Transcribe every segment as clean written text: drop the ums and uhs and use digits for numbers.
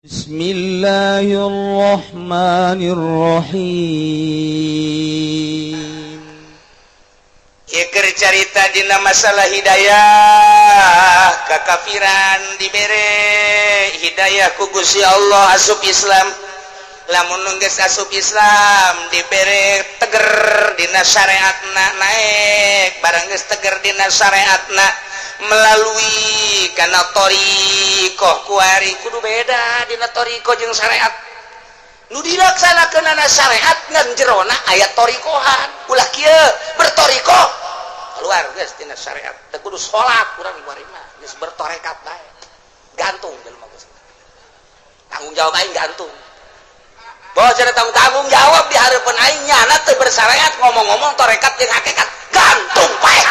بسم الله الرحمن الرحيم. Ieu carita dina masalah hidayah. Kakafiran dibere hidayah ku Gusti Allah, asup Islam. Lamun geus asup Islam, dibere teger dina syariatna, naik. Barang geus teger dina syariatna melalui kana thoriqoh, kuari kudu beda dina thoriqoh jeung syariat. Nu dilaksanakeunana syariat, ngan jerona aya thoriqohan. Ulah kieu, berthoriqoh keluar geus tina syariat. Teu kudu salat urang kuari mah, geus bertorekat bae. Gantung jelema geus tanggung jawab aing, gantung. Bahwa cara tanggung tanggung jawab di hareupeun aing, nyana teu bersyariat, ngomong-ngomong torekat jeung hakikat, gantung bae.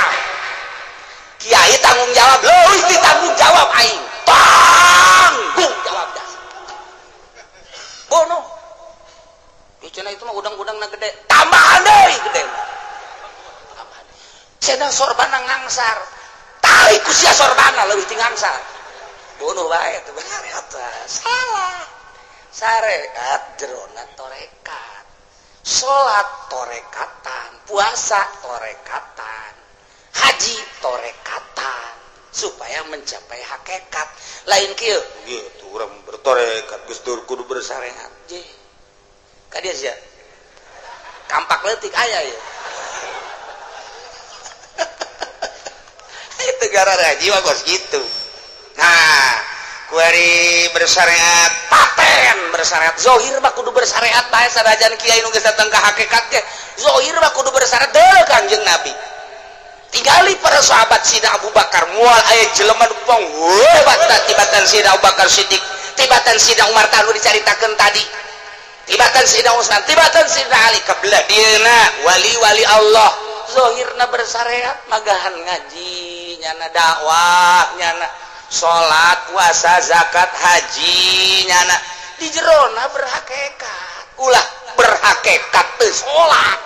Kiai tanggung jawab, leuwih di tanggung jawab aing, tanggung jawab dah bono. Di cenah itu mah udang-udang na gede, tambahan deui gede. Cenah sorbana ngangsar, tarik ku sia sorbana leuwih ti ngangsar. Bunuh bae teu salah. Syariat jerona torekat, salat torekatan, puasa torekatan, haji torekatan, supaya mencapai hakikat. Lain kieu gitu, urang bertorekat geus kudu bersyariat. Je ka dia sia kampak leutik aya ya. Itu gara jiwa kos gitu. Nah, kuari bersyariat, paten bersyariat, zohir mah kudu bersyariat bae. Sanajan kiai nu geus datang ka hakikat ge, zohir mah kudu bersyariat. Deuleu Kangjeng Nabi, tinggali para sahabat. Sina Abu Bakar, moal aya jelema nu hebat tibatan Sina Abu Bakar Siddiq, tibatan Sina Umar tanu dicaritakeun tadi, tibatan Sina Utsman, tibatan Sina Ali. Kebelah dieuna wali-wali Allah zohirna bersyariat, magahan ngaji, nyana dakwah, nyana salat, puasa, zakat, haji, nyana di jerona berhakikat. Ulah berhakikat teu salat,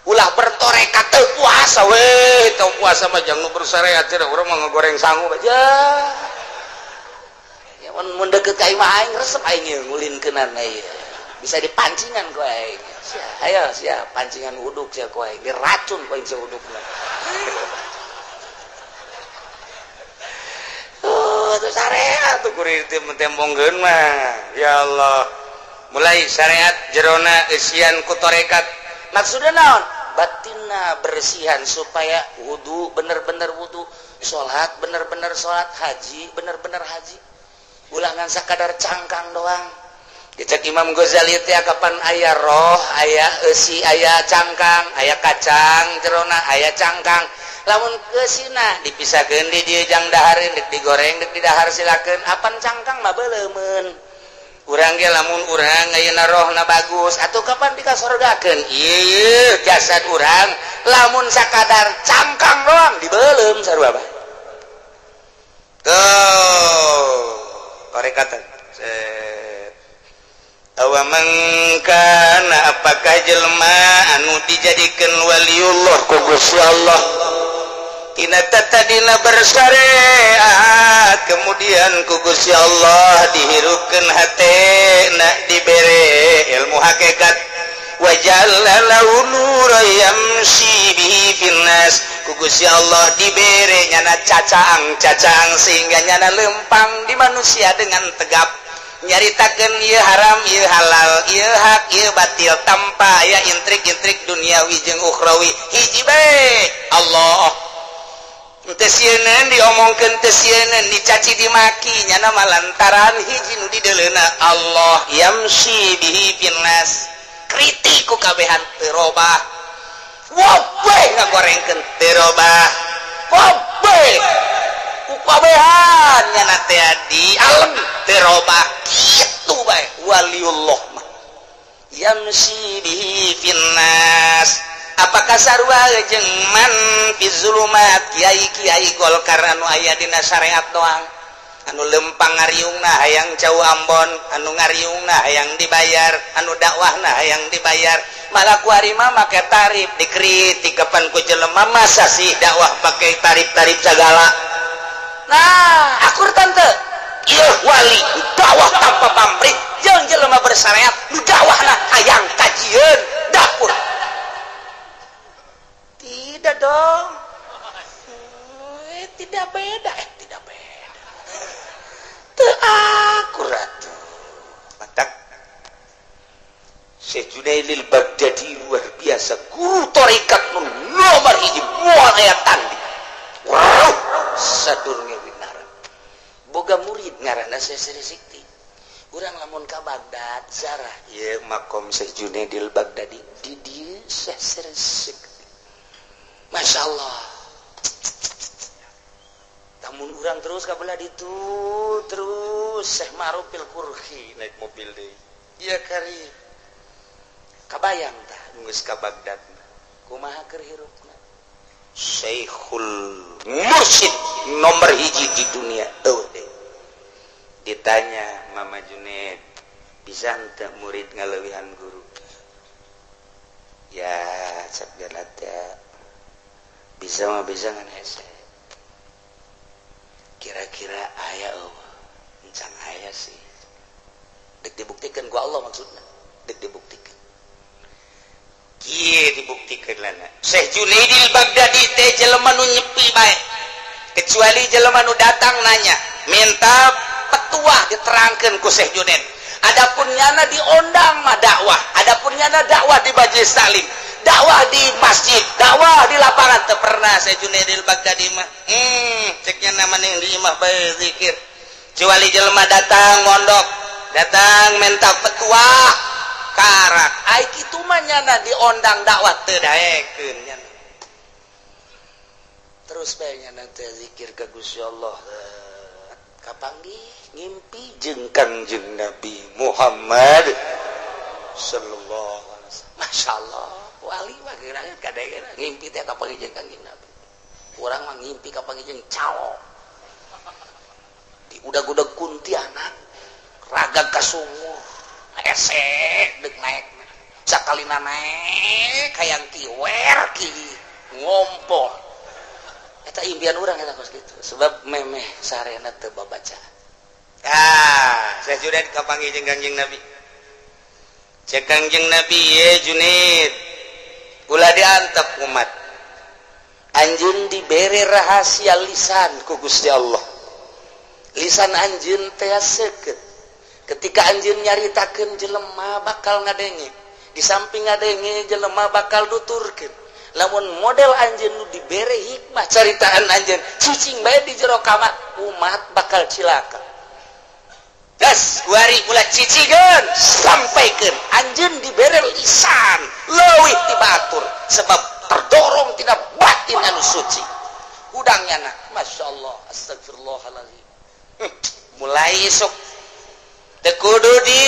ulah bertorekat teu puasa. Weh, teu puasa mah jang nu bersyariat cenah, urang mah ngegoreng sangu aja ya. Mun mun deket ka imah aing, resep aing ieu ngulinkeunana ieu, bisa dipancingan ku aing. Sia, ayo sia pancingan uduk sia ku aing, diracun ku aing sia udukna. Oh, itu syariat tuh kuring tembongkeun mah. Ya Allah, mulai syariat jerona eusian ku torekat. Maksudnya naon? Batinna bersihan supaya wudu bener-bener wudu, salat bener-bener salat, haji bener-bener haji. Ulah ngan sakadar cangkang doang. Dicek Imam Ghazali teh, kapan aya roh, aya eusi, aya cangkang, aya kacang jerona, aya cangkang. Lamun eusina dipisahkeun di dieu jang dahareun, dek digoreng dek didahar silakeun, apan cangkang mah beuleumeun. Urang ge lamun urang ayeuna rohna bagus atuh, kapan dikasorgakeun ieu jasad urang? Lamun sakadar cangkang doang, dibeuleum sarua bae. Tuh tarekatan. Set. Awaman kana, apakah jelema anu dijadikan waliullah ku Gusti Allah tina tadina bersyariat, kemudian ku Gusti Allah dihirupkeun hatena, dibere ilmu hakikat, waja'alna lahu nuran yamshi bihi finnas, ku Gusti Allah dibere nyana cacang-cacang sehingga nyana lempang di manusia dengan tegap, nyaritakeun ieu haram, ieu halal, ieu hak, ieu batil, tanpa aya intrik-intrik duniawi jeung ukhrawi. Hiji bae, Allah. Teu sieun diomongkeun, teu sieun dicaci dimaki, nyana mah lantaran hiji nu dideuleuna Allah. Yamshi bihi finnas, kritik ku kabehan teu robah, wabeh ngagorengkeun teu robah, wabeh ku kabehan nyana teh di alam teu robah. Kitu bae waliullah mah, yamshi bihi finnas. Apakah sarua jeung man fi zulumat, kiai-kiai Golkar anu aya dina syariat doang, anu lempang ngariungna hayang cau Ambon, anu ngariungna hayang dibayar, anu dakwahna hayang dibayar? Malah kuari mah make tarif, dikritik kapan ku jelema, masa sih dakwah pakai tarif-tarif segala? Nah, akur tante. Ieu wali dakwah tanpa pamrih jeung jelema bersyariat nu dakwahna hayang kajieun dapur. Tidak dong. Tidak beda, tidak beda. Teu akurat. Matak Syekh Junaidil Baghdadi luar biasa, guru tarekat nu nomor hiji, moal aya tanding. Wow, sadurunge winara. Boga murid ngaranna Syekh Sri Sikti. Urang lamun ka Baghdad zarah ieu makom Syekh Junaidil Baghdadi, di dieu Syekh Sri Sikti. Masya Allah. Lamun urang terus ka belah ditu terus Syekh Ma'rufil Kurhi naik mobil deui. Iya kari. Kabayang tah geus ka Baghdad. Kumaha keur hirupna? Syekhul Mursyid nomor hiji di dunia eueuh deui. Ditanya Mama Junaid, bisa henteu murid ngaleuwihan guru? Ya, cek teh bisa mah bisa, ngan hese. Kira-kira aya eueuh? Encan aya sih. Dek dibuktikan ku Allah, maksudna. Dek dibuktikan. Kieu dibuktikan lana. Syekh Junaidil Baghdadi teh jelema nu nyepi bae. Kecuali jelema nu datang nanya, minta petua diterangkeun ku Syekh Junaid. Adapun nyana diondang mah dakwah, adapun nyana dakwah di majelis taklim, dakwah di masjid, dakwah di lapangan teu pernah Syekh Junaidil Baghdadi mah. Ceknya nama ning di imah bae zikir. Kecuali jelema datang mondok, datang minta petua, karak. Ai kitu mah nyana diondang dakwah teu daekeun nyana. Terus bae nyana teh zikir ka Gusti Allah. Kapanggih ngimpi jeung Kangjeng Nabi Muhammad sallallahu alaihi wasallam. Masya Allah, wali mah geura kadang ngimpi teh kapanggih jeung Kangjeng Nabi. Urang mah ngimpi kapanggih jeung calo. Di udag-udag kuntianak, ragag ka sumur, hese dek naek. Sakalina naek hayang kiwer ki ngompol. Eta impian urang eta kos kitu. Sebab memeh sarena teu babaca. Ah, saya sudah kapanggih jeung Kangjeng Nabi. Cek Kangjeng Nabi, "Ye Junaid, ulah diantep umat. Anjeun dibere rahasia lisan ku Gusti Allah. Lisan anjeun teh seukeut. Ketika anjeun nyaritakeun, jelema bakal ngadenge. Di samping ngadenge, jelema bakal nuturkeun. Lamun model anjeun nu dibere hikmah caritaan anjeun cicing bae di jero kamar, umat bakal cilaka. Gas kuari ulah cicigeun, sampaikeun. Anjeun dibere lisan leuwih ti batur sebab terdorong tina batin anu suci." Hudangnya na, Masya Allah, astagfirullahaladzim. Mulai esok teu kudu di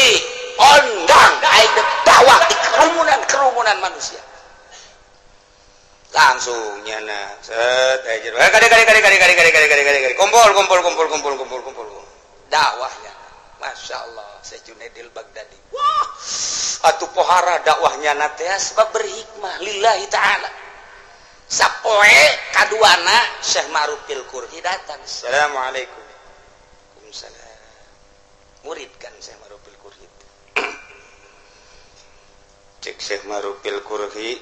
ondang aing dek dakwah di kerumunan-kerumunan manusia. Langsung nyana set aja, kade kade kade kade kade kade kade kade kade kade, kumpul kumpul kumpul kumpul kumpul kumpul, dakwahnya. Masya Allah, Syekh Junaidil Baghdadi, wah atuh pohara dakwahnya na teh sebab berhikmah lillahi ta'ala. Sapoe kaduana Syekh Ma'rufil Kurhi datang. Assalamualaikum. Waalaikumsalam. Murid kan Syekh Ma'rufil Kurhi. Cek Syekh Ma'rufil Kurhi,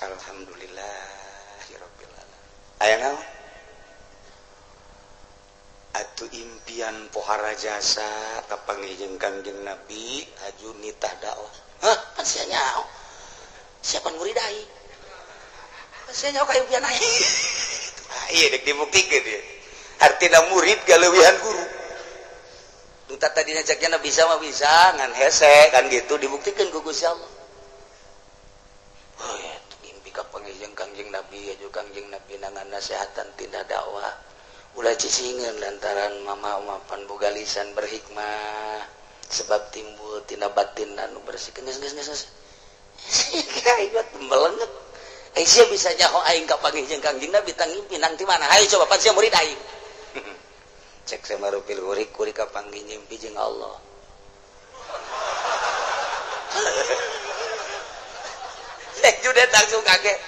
"Alhamdulillahirabbil alamin. Aya naon?" "Atuh impian pohara jasa kapanggih jeung Kangjeng Nabi, aju nitah dakwah." "Hah, pan sia nyaho. Siapa murid aing? Pan sia nyaho ka impian aing." Ah, iya dek dibuktikeun ieu. Artina murid galeuwihan guru. Nu tadina ceknya bisa mah bisa, ngan hese kan gitu, dibuktikeun ku Gusti Allah. Oh, ya, ngimpi kapanggih jeung Kangjeng Nabi, aju Kangjeng Nabi nangan nasehatan tina dakwah. Ulah cicingeun lantaran mama mapan boga lisan berhikmah sebab timbul tina batin anu bersih. Geus geus geus geus. Aing melenget. Eh, sia bisa nyaho aing kapanggih jeung Kangjeng Nabi tang ngimpi nang ti mana? Hayo coba, pan sia murid aing. Cek Syekh Ma'rufil Kurhi, "Kuring kapanggih ngimpi jeung Allah." Syekh Junaid langsung kaget.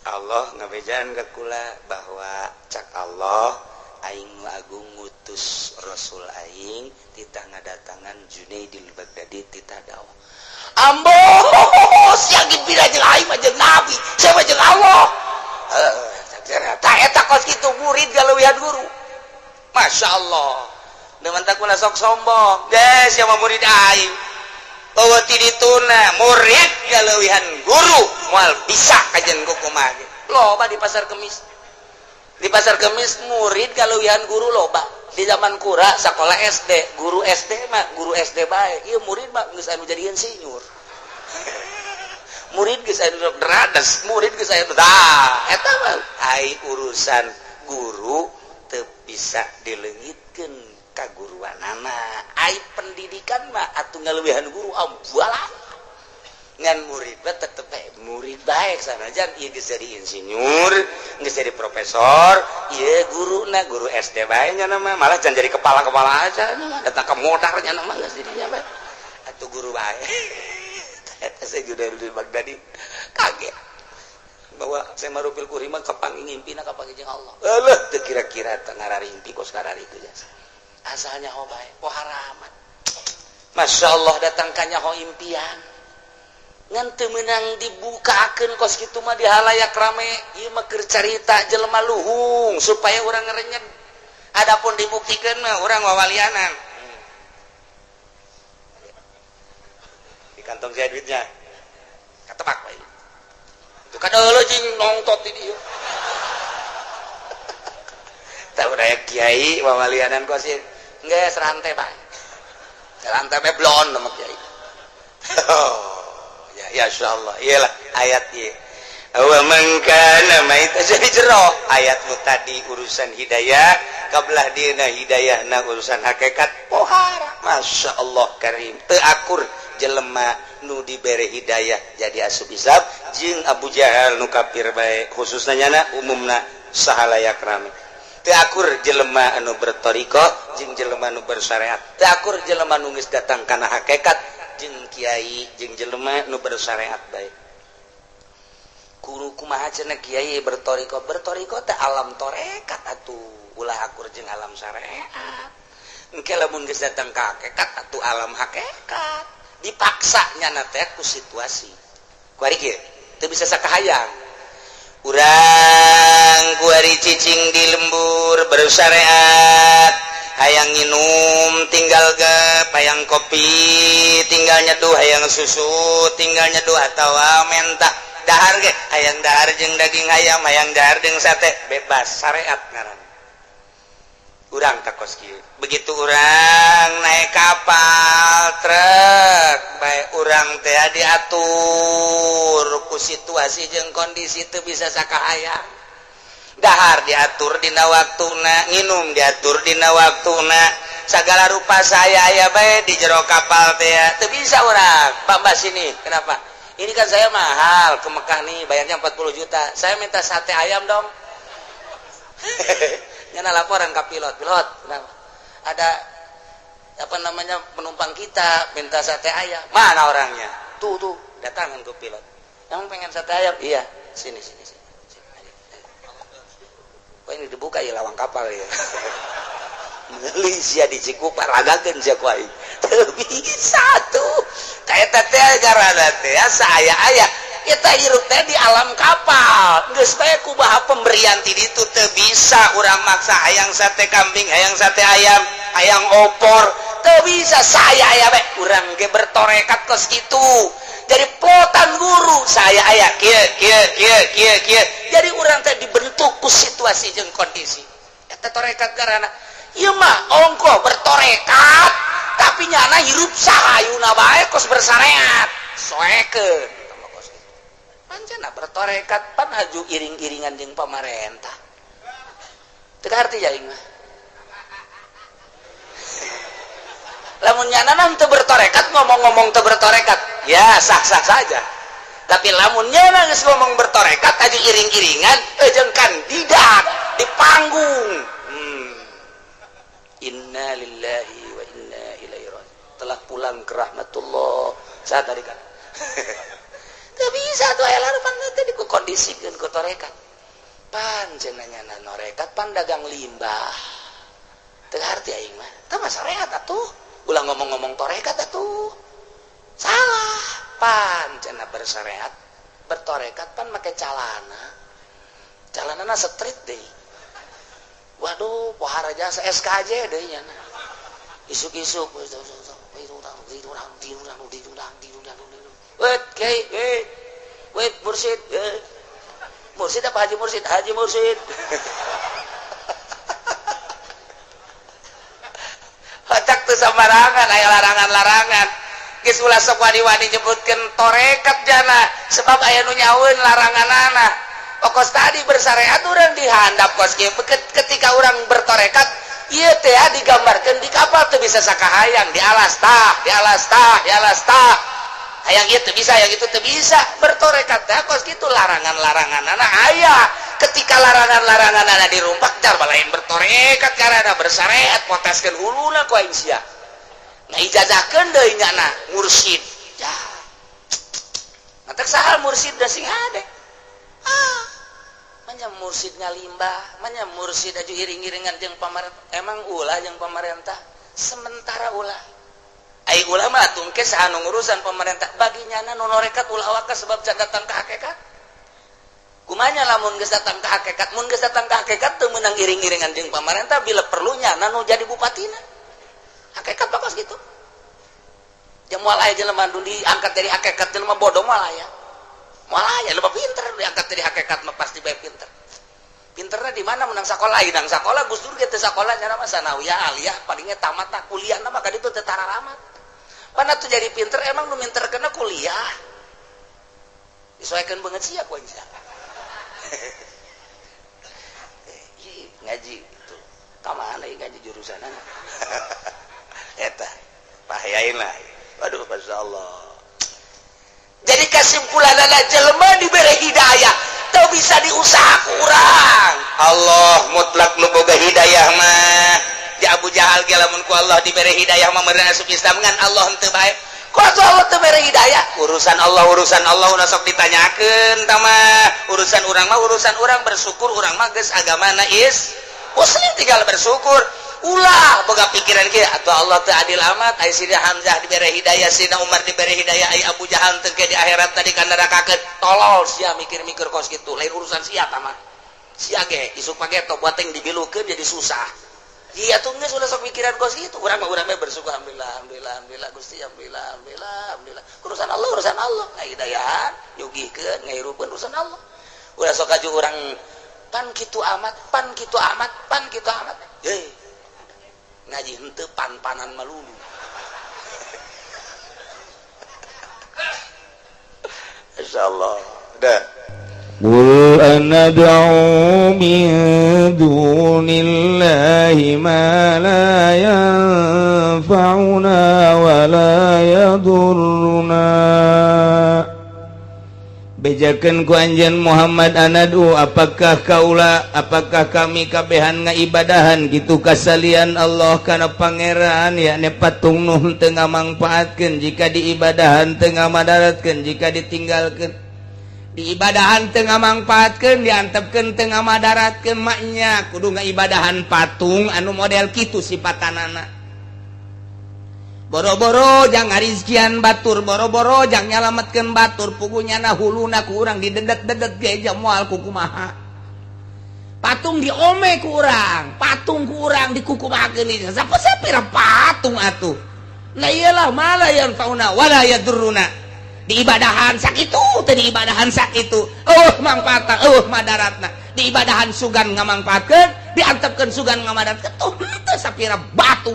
Allah ngabejaan ke kula bahwa cak Allah Aing nu agung ngutus Rasul aing titah ngadatangan Junaidil Baghdadi titah dakwah. Ambo sia gembira jeung aing mah jeung nabi, sia mah jeung Allah. Tah eta kos kitu murid galeuwihan guru. Masya Allah. Demen tak kula sok sombong. Des sia mah murid aing. Eueuh ti dituna murid galeuwihan guru moal bisa kajen kumaha ge. Loba di pasar kemis. Di pasar kemis murid galeuwihan guru loba. Di zaman kura sekolah SD, guru SD mah guru SD bae. Ieu murid mah geus anu jadi insinyur. Murid geus anu derades, murid geus anu dah. Eta mah ai urusan guru teu bisa dileungitkeun kaguruanana. Ai pendidikan mah atuh ngaleuwihan guru ambualan. Ngan murid mah tetep bae murid bae sanajan ieu geus jadi insinyur, geus jadi profesor, ieu guruna guru SD bae nya mah malah can jadi kepala-kepala aja nya mah datang ke modar nya mah geus jadinya bae. Atuh guru bae. Eta saya Junaidil Baghdadi kaget bahwa saya marupil kurima kapanggih ngimpina kapanggih jeung Allah. Eueuh teu kira-kira teu ngararimpi kos kararitu jasa. Asalnya ho bae poharaman. Masya Allah datang ka nyaho impian. Ngan teu meunang dibukakeun kos kitu mah di halayak rame. Ieu mah keur carita jelema luhung supaya urang ngerenyeg. Adapun dibuktikeun mah urang wawalianan. Di kantong saya duitnya. Katebak bae. Itu kan eueuh jeung nongtot di dieu. Tah urang kiai wawalianan kos ieu. Geus rantai bae. Rantai bae blon sama kiai. Ya, ya insyaallah iyalah ayat ieu. Wa man kana maita jadi jero ayat nu tadi urusan hidayah kabelah dieuna hidayahna urusan hakikat pohara. Masya Allah karim teu akur jelema nu dibere hidayah jadi asup Islam jeung Abu Jahal nu kafir bae khususna nyana umumna sahalayak rame. Teu akur jelema anu berthariqah jeung jelema nu bersyariat. Teu akur jelema nu geus datang kana hakikat jeung kiai jeung jelema nu bersyariat bae. Guru kumaha cenah kiai berthariqah berthariqah teh alam tarekat atuh ulah akur jeung alam syariat. Engke lamun geus datang ka hakikat atuh alam hakikat dipaksa nyana teh ku situasi. Kuari kieu teu bisa sakahayang. Urang kuari cicing di lembur bersyariat, hayang nginum tinggal gep, hayang kopi tinggal nyeduh, hayang susu tinggal nyeduh atawa menta dahar ge hayang dahar jeung daging ayam, hayang dahar jeung sate, bebas syariat ngaran. Urang takos kieu. Begitu urang naik kapal truk bae urang teh diatur ku situasi jeung kondisi teu bisa sakahayang. Dahar diatur dina waktuna, nginum diatur dina waktuna, segala rupa saya aya bae di jero kapal teh teu bisa urang. Pak Mbak sini, kenapa? Ini kan saya mahal ke Mekah nih, bayarnya 40 juta. Saya minta sate ayam dong. Nyana laporan ke pilot, pilot, kenapa? Ada apa namanya penumpang kita minta sate ayam. Mana orangnya? Tuh tuh, datangan ke pilot. Emang pengen sate ayam? Iya, sini sini sini. Wah ini dibuka ya lawang kapal ya. Meuli sia di Cikupa ragakeun sia ku aing. Teu bisa tuh. Eta teh garana teh saaya aya. Eta hirup teh di alam kapal. Geus bae kumaha pemberian ti ditu teu bisa urang maksa hayang sate kambing, hayang sate ayam, hayang opor. Teu bisa saya aya bae. Urang ge bertorekat kos kitu. Jadi plotan guru saya aya kieu kieu kieu kieu kieu. Jadi urang teh dibentuk ku situasi jeung kondisi. Eta torekat garana. Ieu mah ongko bertorekat tapi nyana hirup sahayuna bae kos bersyariat. Soekeun eta mah kos kitu. Pancena bertorekat pan haju iring-iringan jeung pamarentah. Teu kaharti aing mah. Lamun nyana teu bertorekat ngomong-ngomong teu bertorekat, ya sah-sah saja. Tapi lamun nyana geus ngomong bertorekat aju iring-iringan jeung kandidat di panggung. Inna lillahi wa inna ilaihi raji'un. Telah pulang ke rahmatullah. Saat tadi kan. Teu bisa tuh aya pan teh dikondisikeun ku torekat. Pan cenah nyana norekat pan dagang limbah. Teu harti aing mah. Teu mah syariat atuh. Ulah ngomong-ngomong torekat atuh. Salah. Pan cenah bersyariat, bertorekat pan make calana. Calanana street deui. Waduh, pohara jasa SKJ deui nya. Isuk-isuk wait, kiai, wait. Wait, mursid. Mursid apa haji mursid? Haji mursid. Otak tuh sembarangan, aya larangan-larangan. Geus ulah sok wani-wani nyebutkeun torekat jana, sebab aya nu nyaweun laranganana. Pokos tadi bersyariat urang dihandap kos kieu. Ketika urang bertorekat, ieu teh digambarkeun di kapal teu bisa sakahayang, di alas tah, di alas tah, di alas tah. Hayang ieu teu bisa, hayang itu teu bisa. Bertorekat teh kos kitu larangan-laranganana aya. Ketika larangan-laranganana dirumpak car lain bertorekat karena bersyariat poteskeun huluna ku aing sia. Ngaijazahkeun deui nyana mursyid. Ya. Matak saha mursyid da sing hade. Ah. Manya mursyid ngalimbah, manya mursyid aju iring-iringan jeung pamarentah. Emang ulah jeung pamarentah? Sementara ulah. Ai ulah mah tungke saha nu ngurusan pemerintah. Bagi nyana nu norekat ulah waka sebab can datang ka hakikat. Kumanya lamun geus datang ka hakikat, mun geus datang ka hakikat teu meunang iring-iringan jeung pamarentah bila perlu nyana nu jadi bupatina. Hakikat bakos gitu. Jeung moal aya jelema nu diangkat dari hakikat jelema bodoh moal aya. Moal aya lebih pinter diangkat dari hakikat mah pasti bae pinter. Pinterna di mana menang sakola, nang sakola Gus Dur ge teu sakola nya mah sanawiyah aliyah palingnya tamat tah kuliah mah ka ditu teu tararamat. Mana tuh jadi pinter emang nu minter kena kuliah. Disesuaikan banget sia ku aing sia. Ngaji itu. Ka mana ieu ngaji jurusanana? Eta bahayain lah. Waduh, masyaallah. Jadi kesimpulanana jelema diberi hidayah teu bisa diusaha kurang. Allah mutlak nu boga hidayah mah. Di Abu Jahal ge lamun ku Allah diberi hidayah mah meureun asup Islam ngan Allah henteu bae. Ku atuh Allah teu bere hidayah? Urusan Allah udah sok ditanyakeun tah mah. Urusan urang mah urusan urang bersyukur urang mah geus agamana is muslim tinggal bersyukur. Ulah boga pikiran kieu atuh Allah teu adil amat ai Sina Hamzah dibere hidayah Sina Umar dibere hidayah ai Abu Jahal teu di akhirat tadi ka nerakakeun. Tolol sia mikir-mikir kos kitu lain urusan sia tah mah. Sia ge isuk page to buat yang dibilukeun jadi susah. Iya tuh geus ulah sok pikiran kos kitu. Urang mah urang mah bersyukur alhamdulillah alhamdulillah alhamdulillah Gusti alhamdulillah alhamdulillah alhamdulillah. Urusan Allah urusan Allah. Ngahidayahan nyugihkeun ngahirupkeun urusan Allah. Ulah sok aju urang pan kitu amat, pan kitu amat, pan kitu amat. Heuh. Ngaji henteu pan-panan melulu. Insyaallah. Dah. Qul anad'u min dunillahi ma la yanfa'una wa la yadurruna. Bejakeun ku anjeun Muhammad anadu apakah kaula apakah kami kabehan ngaibadahan kitu kasalian Allah kana pangeran yakni patung nu teu ngamangpaatkeun jika diibadahan teu ngamadaratkeun jika ditinggalkeun diibadahan teu ngamangpaatkeun diantepkeun teu ngamadaratkeun maknya kudu ngaibadahan patung anu model kitu sipatanana. Boro-boro jang ngarizkian batur, boro-boro jang nyalametkeun batur, pugunya na huluna ku urang didedet-dedet ge moal ku kumaha. Patung diome ku urang, patung ku urang dikukumakeun ieu. Sapira patung atuh. Lah iyalah mala yanfauna wala yadurruna. Diibadahan sakitu teh diibadahan sakitu. Eueuh mangfaatna, eueuh madaratna. Diibadahan sugan ngamangfaatkeun, diantepkeun sugan ngamadaratkeun tuh teu sapira batu.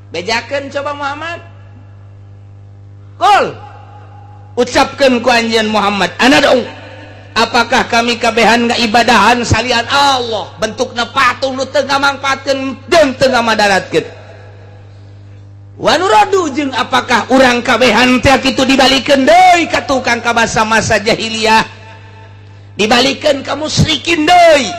Bejakeun coba Muhammad. Qul ucapkeun ku anjeun Muhammad anad'u apakah kami kabehan ngaibadahan salian Allah bentukna patung nu teu ngamangfaatkeun jeung teu ngamadaratkeun. Wa nuradu jeung apakah urang kabehan teh kitu dibalikeun deui ka tukang ka masa-masa jahiliyah dibalikeun ka musyrikin deui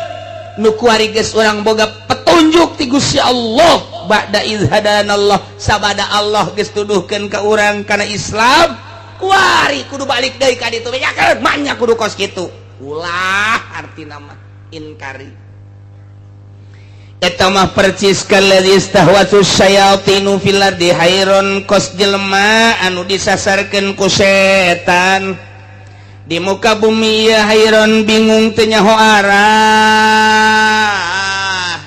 nu kuari geus urang boga petunjuk ti Gusti Allah ba'da idz hadanallah sabada Allah geus tuduhkeun ka urang kana Islam kuari kudu balik deui ka ditu bejakeun manya kudu kos kitu ulah artina mah inkari. Eta mah percis kalladzi istahwatu syayatinu fil ardi hayron kos jelema anu disasarkeun ku setan di muka bumi ya hayron bingung teu nyaho arah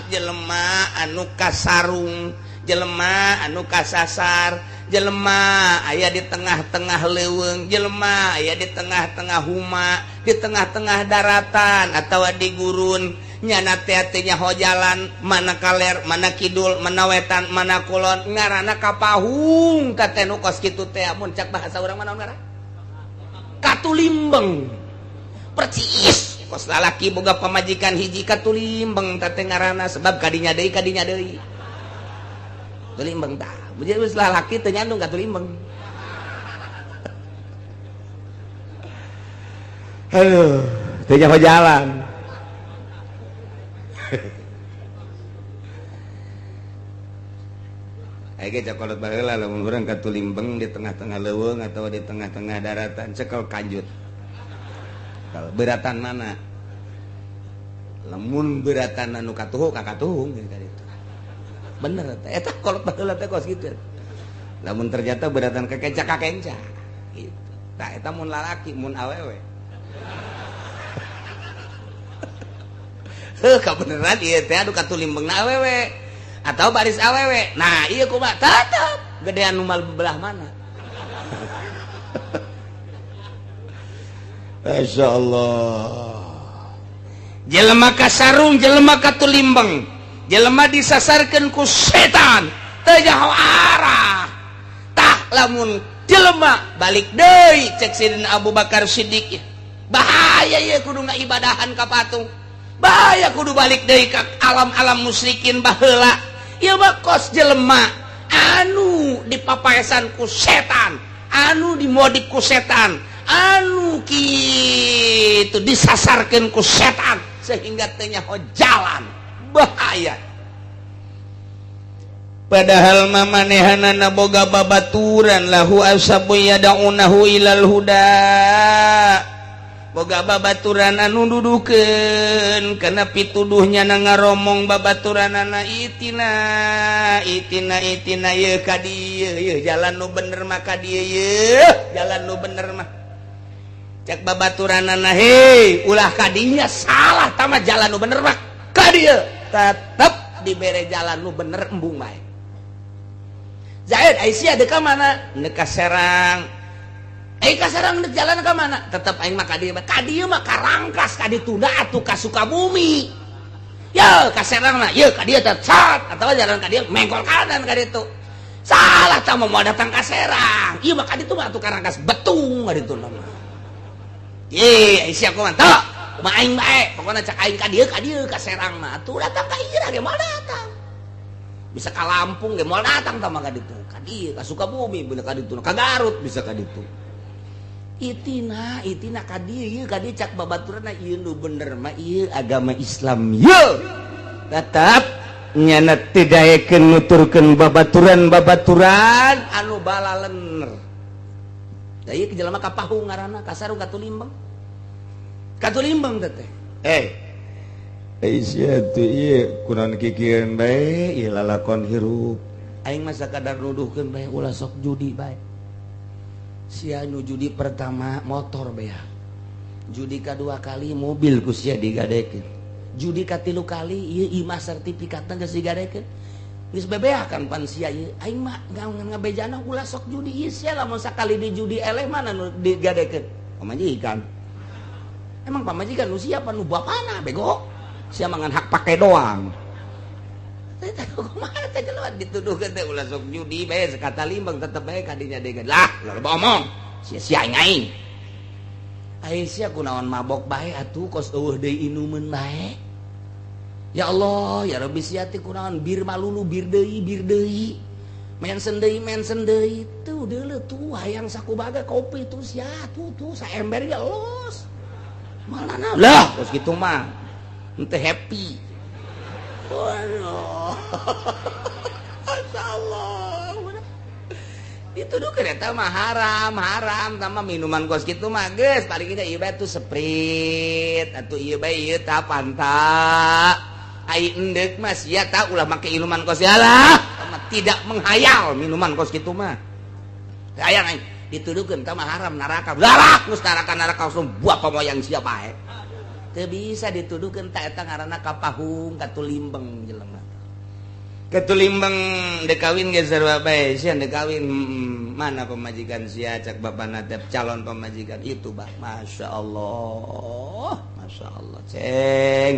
jelema anu kasarung jelema anu kasasar jelema aya di tengah-tengah leuweung jelema aya di tengah-tengah huma di tengah-tengah daratan atawa di gurun nyana teh nyaho jalan mana kaler mana kidul mana wetan mana kulon ngaranna kapahung ka teh nu kos kitu teh mun cak bahasa urang mana ngaran katulimbeng percis kos lalaki boga pamajikan hiji katulimbeng teh ngaranna sebab kadinya deui tulimbeng tah jadi geus lalaki teu nyandung katulimbeng. Aduh teu nyaho jalan. Ayo cakolot baheula lamun urang katulimbeng di tengah-tengah leuweung atau di tengah-tengah daratan cekel kanjut. Kalau beratan mana? Lamun beratan anu katuhu ka katuhung gitu itu. Bener eta eta kolot baheula teh kos kitu. Lamun ternyata beratan ka kenca ka kenca gitu. Tah eta mun lalaki mun awewe. Heuh kabeneran ieu teh anu katulimbengna awewe atau baris awewe. Nah, ieu kumaha tetep gedean nu belah mana. Masyaallah. Jelema kasarung, jelema katulimbeng, jelema disasarkeun ku setan, teu nyaho arah. Tah lamun jelema balik deui cek Sidina Abu Bakar Siddiq. Bahaya ieu kudu ngaibadahan ka patung. Bahaya kudu balik deui ka alam-alam musyrikin baheula. Ieu mah kos jelema anu dipapaesan ku setan, anu dimodik ku setan, anu kitu disasarkeun ku setan sehingga teu nyaho jalan. Bahaya. Padahal mamanehanana boga babaturan lahu asabu yad'unahu ilal huda. Boga babaturan anu dudukeun kana pituduhnya na ngaromong babaturanana itina itina itina yeuh ka dieu yeuh jalan nu bener mah ka dieu yeuh jalan nu bener mah cek babaturanana hei ulah ka dinya salah tama jalan nu bener mah ka dieu tetep dibere jalan nu bener embung bae. Zaid Aisyah deuk ka mana deuk ka Serang. Ka Serang dek jalan ka mana? Tetep aing mah ka dieu mah. Ka dieu mah ka Rangkas, ka ditunda atuh ka Sukabumi. Ye, ka Serang mah, ye ka dieu teh sat atawa jalan ka dieu mengkol kanan ka ditu. Salah tah mau datang ka Serang. Ieu mah ka ditu mah atuh ka Rangkas betung ka ditu mah. Ye, sia kumaha tah? Kumaha aing bae, pokona cak aing ka dieu ka Serang mah atuh datang ka ieu ge moal datang. Bisa ka Lampung ge moal datang tah mah ka ditu. Ka dieu ka Sukabumi bener ka ditu, ka Garut bisa ka ditu. Itina itina ka dieu ka dieu cak babaturanna ieu nu bener mah ieu agama Islam ieu tetep nyana teu daekeun nuturkeun babaturan-babaturan anu balalener. Da ieu jelema kapahung ngaranna kasarung katulimbeng. Katulimbeng teh. Sia teh ieu kunaon kikieun bae ieu lalakon hirup. Aing mah sakadar nuduhkeun bae ulah sok judi bae. Sia nu judi pertama motor bea, judi kedua kali mobil ku sia digadekeun, judi katilu kali ieu imah sertifikatna geus digadekeun, geus bebeakan pan sia ieu aing mah ngabejana ulah sok judi ieu sia lamun sakali di judi eleh mana nu digadekeun pamajikan. Emang pamajikan nu siapa nu bapana bego sia mangan hak pake doang. Kumaha teh jelema dituduhkeun teh ulah sok judi bae sakata limbang tetep bae kadinya deui lah loba omong sia-sia aing. Aing sia kunaon mabok bae atuh kos eueuh deui inumeun bae. Ya Allah ya Rabbi sia teh kunaon bir malulu bir deui mensen deui tuh deuleu tuh hayang sakubaga kopi tuh sia tuh tuh saember ya los. Malana lah kos kitu mah henteu happy. Waduh, Masya Allah. Dituduh kereta mah haram, haram sama minuman kos gitu mah geus paling geus ieu bae tuh Sprite atuh ieu bae ieu tah Fanta Ai endek mah sia tak ulah make minuman kos lah, tidak menghayal minuman kos kitu mah. Hayang aing dituduhkeun tah mah haram neraka. Lah geus neraka neraka langsung buah pamoyang sia bae. Teu bisa dituduhkeun tak eta ngaranna kapahung katulimbeng jelema. Ketulimbeng dek kawin ge sarua bae sia dek kawin, mana pemajikan sia cak bapana teh calon pemajikan itu bah. Masya Allah, Masya Allah ceng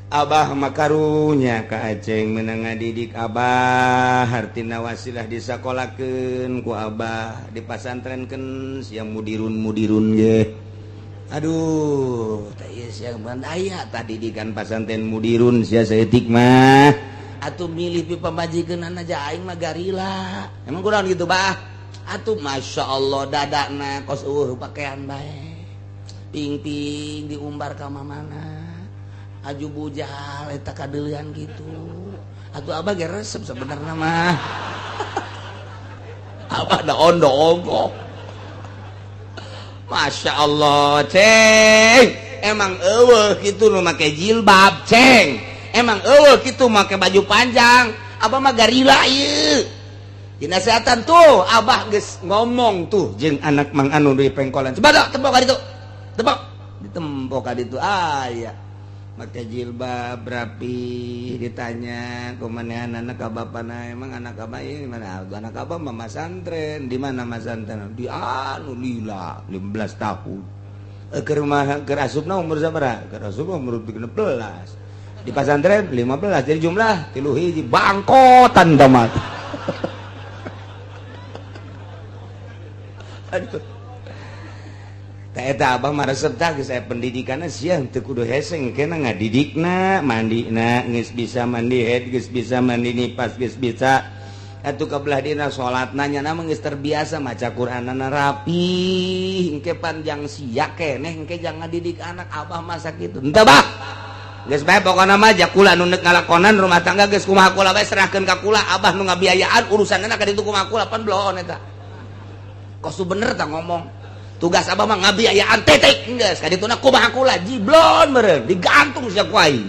abah mah karunya ka aceng meunang ngadidik abah hartina wasilah disakolakeun ku abah dipasantrenkeun sia mudirun mudirun ge. Aduh teh ieu sia aya tah didikan pasantren mudirun sia saeutik mah atuh milih pi pamajikan aja aing mah garila. Emang kurang gitu bah atuh Masya Allah dadana kos eueuh pakaian bae ping-ping diumbar ka mamana aju bujal eta kadeulean gitu atuh abah ge resep sebenarnya mah. Abah da ondo ongkoh. Masya Allah ceng emang eueuh kitu nu make jilbab ceng emang eueuh kitu make baju panjang abah mah garila ieu dinasehatan tuh abah geus ngomong tuh jeung anak Mang Anu di pengkolan coba tepok ka ditu tepok ditempok ka ditu aya make jilbab rapi ditanya kumanehan anak ka bapana emang anak abah ini mana anak abah mah masantren di mana masantren di anu lila 15 tahun keur mah keur asupna umur sabaraha keur asupna umur 13 di pasantren 15 jadi jumlah 3 hiji bangkotan tamat. Aduh tah eta abah mah resep tah geus aya pendidikanna sia teu kudu hese engkena ngadidikna mandina geus bisa mandi head geus bisa mandi nipas geus bisa atuh kabelah dina salatna nya mah geus terbiasa maca Qur'anana rapi engke panjang sia keneh engke jangan ngadidik anak abah mah sakitu henteu bah geus bae pokona mah kula nu neuk ngalakonan rumah tangga geus kumaha kula bae serahkeun ka kula abah nu ngabiayaan urusanna ka ditu kumaha kula pan bloon eta kos bener tah ngomong tugas abah mah ngabiayaan titik geus ka dituna kumaha kula jiblon meureun digantung sia ku aing.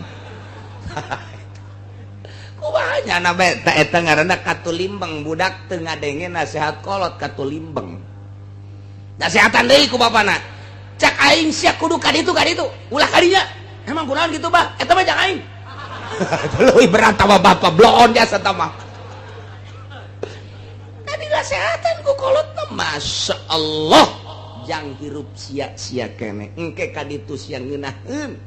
Kumaha nya bae ta eta ngaranna katulimbeng budak teu ngadenge nasihat kolot katulimbeng nasihatan deui ku bapana cak aing sia kudu ka ditu ulah ka dinya emang kunaon gitu bah eta mah jangan aing. Leuwih berat tama bapak bloon jasa tama tadi nasihatan ku kolot Masya Allah jang hirup sia-sia kene engke ka ditu sia ngeunaheun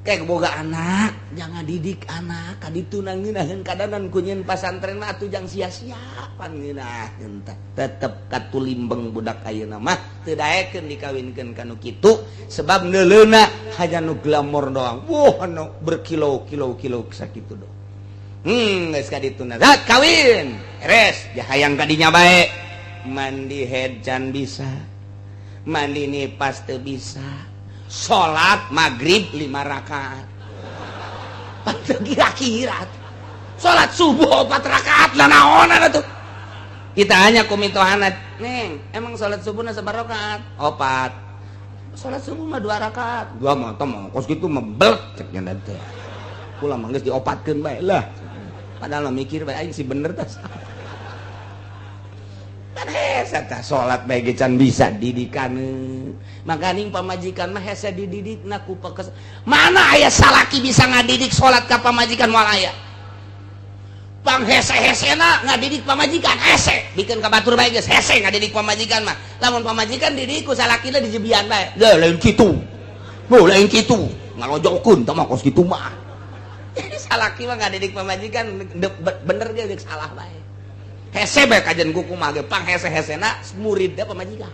kayak boga anak jangan didik anak ka ditu ngeunaheun kadanan ku nyeun pasantren mah atuh jang sia-sia pan ngeunaheun teh tetep katulimbeng budak ayeuna mah teu daekeun dikawinkeun ka nu kitu sebab neuleuna hanya nu glamor doang wah anu berkilo-kilo-kilo sakitu doang. Geus ka dituna zat kawin beres hayang ka dinya bae mandi head can bisa mandi nipas teu bisa salat maghrib 5 rakaat teu kira-kira salat subuh 4 rakaat lah naonan atuh kita hanya ku mitohana neng emang salat subuhna sabaraha rakaat 4 salat subuh mah 2 rakaat dua mah teh mah kos kitu mah belek cek nya teh kula mah geus diopatkeun bae lah padahal mah mikir bae aing si bener tah kan hese tah salat bae ge can bisa didikan makaning pamajikan mah hese dididikna ku pekes mana aya salaki bisa ngadidik salat ka pamajikan moal aya pang hese-hesena ngadidik pamajikan hese bikin ka batur bae geus hese ngadidik pamajikan mah lamun pamajikan didik ku salakina dijebian bae ge lain kitu oh lain kitu ngalojokeun tah mah kos kitu mah. Jadi salaki mah ngadidik pamajikan bener ge geus salah bae hese bae kajian kuku mah ge pang hese-hesena muridna pamajikan.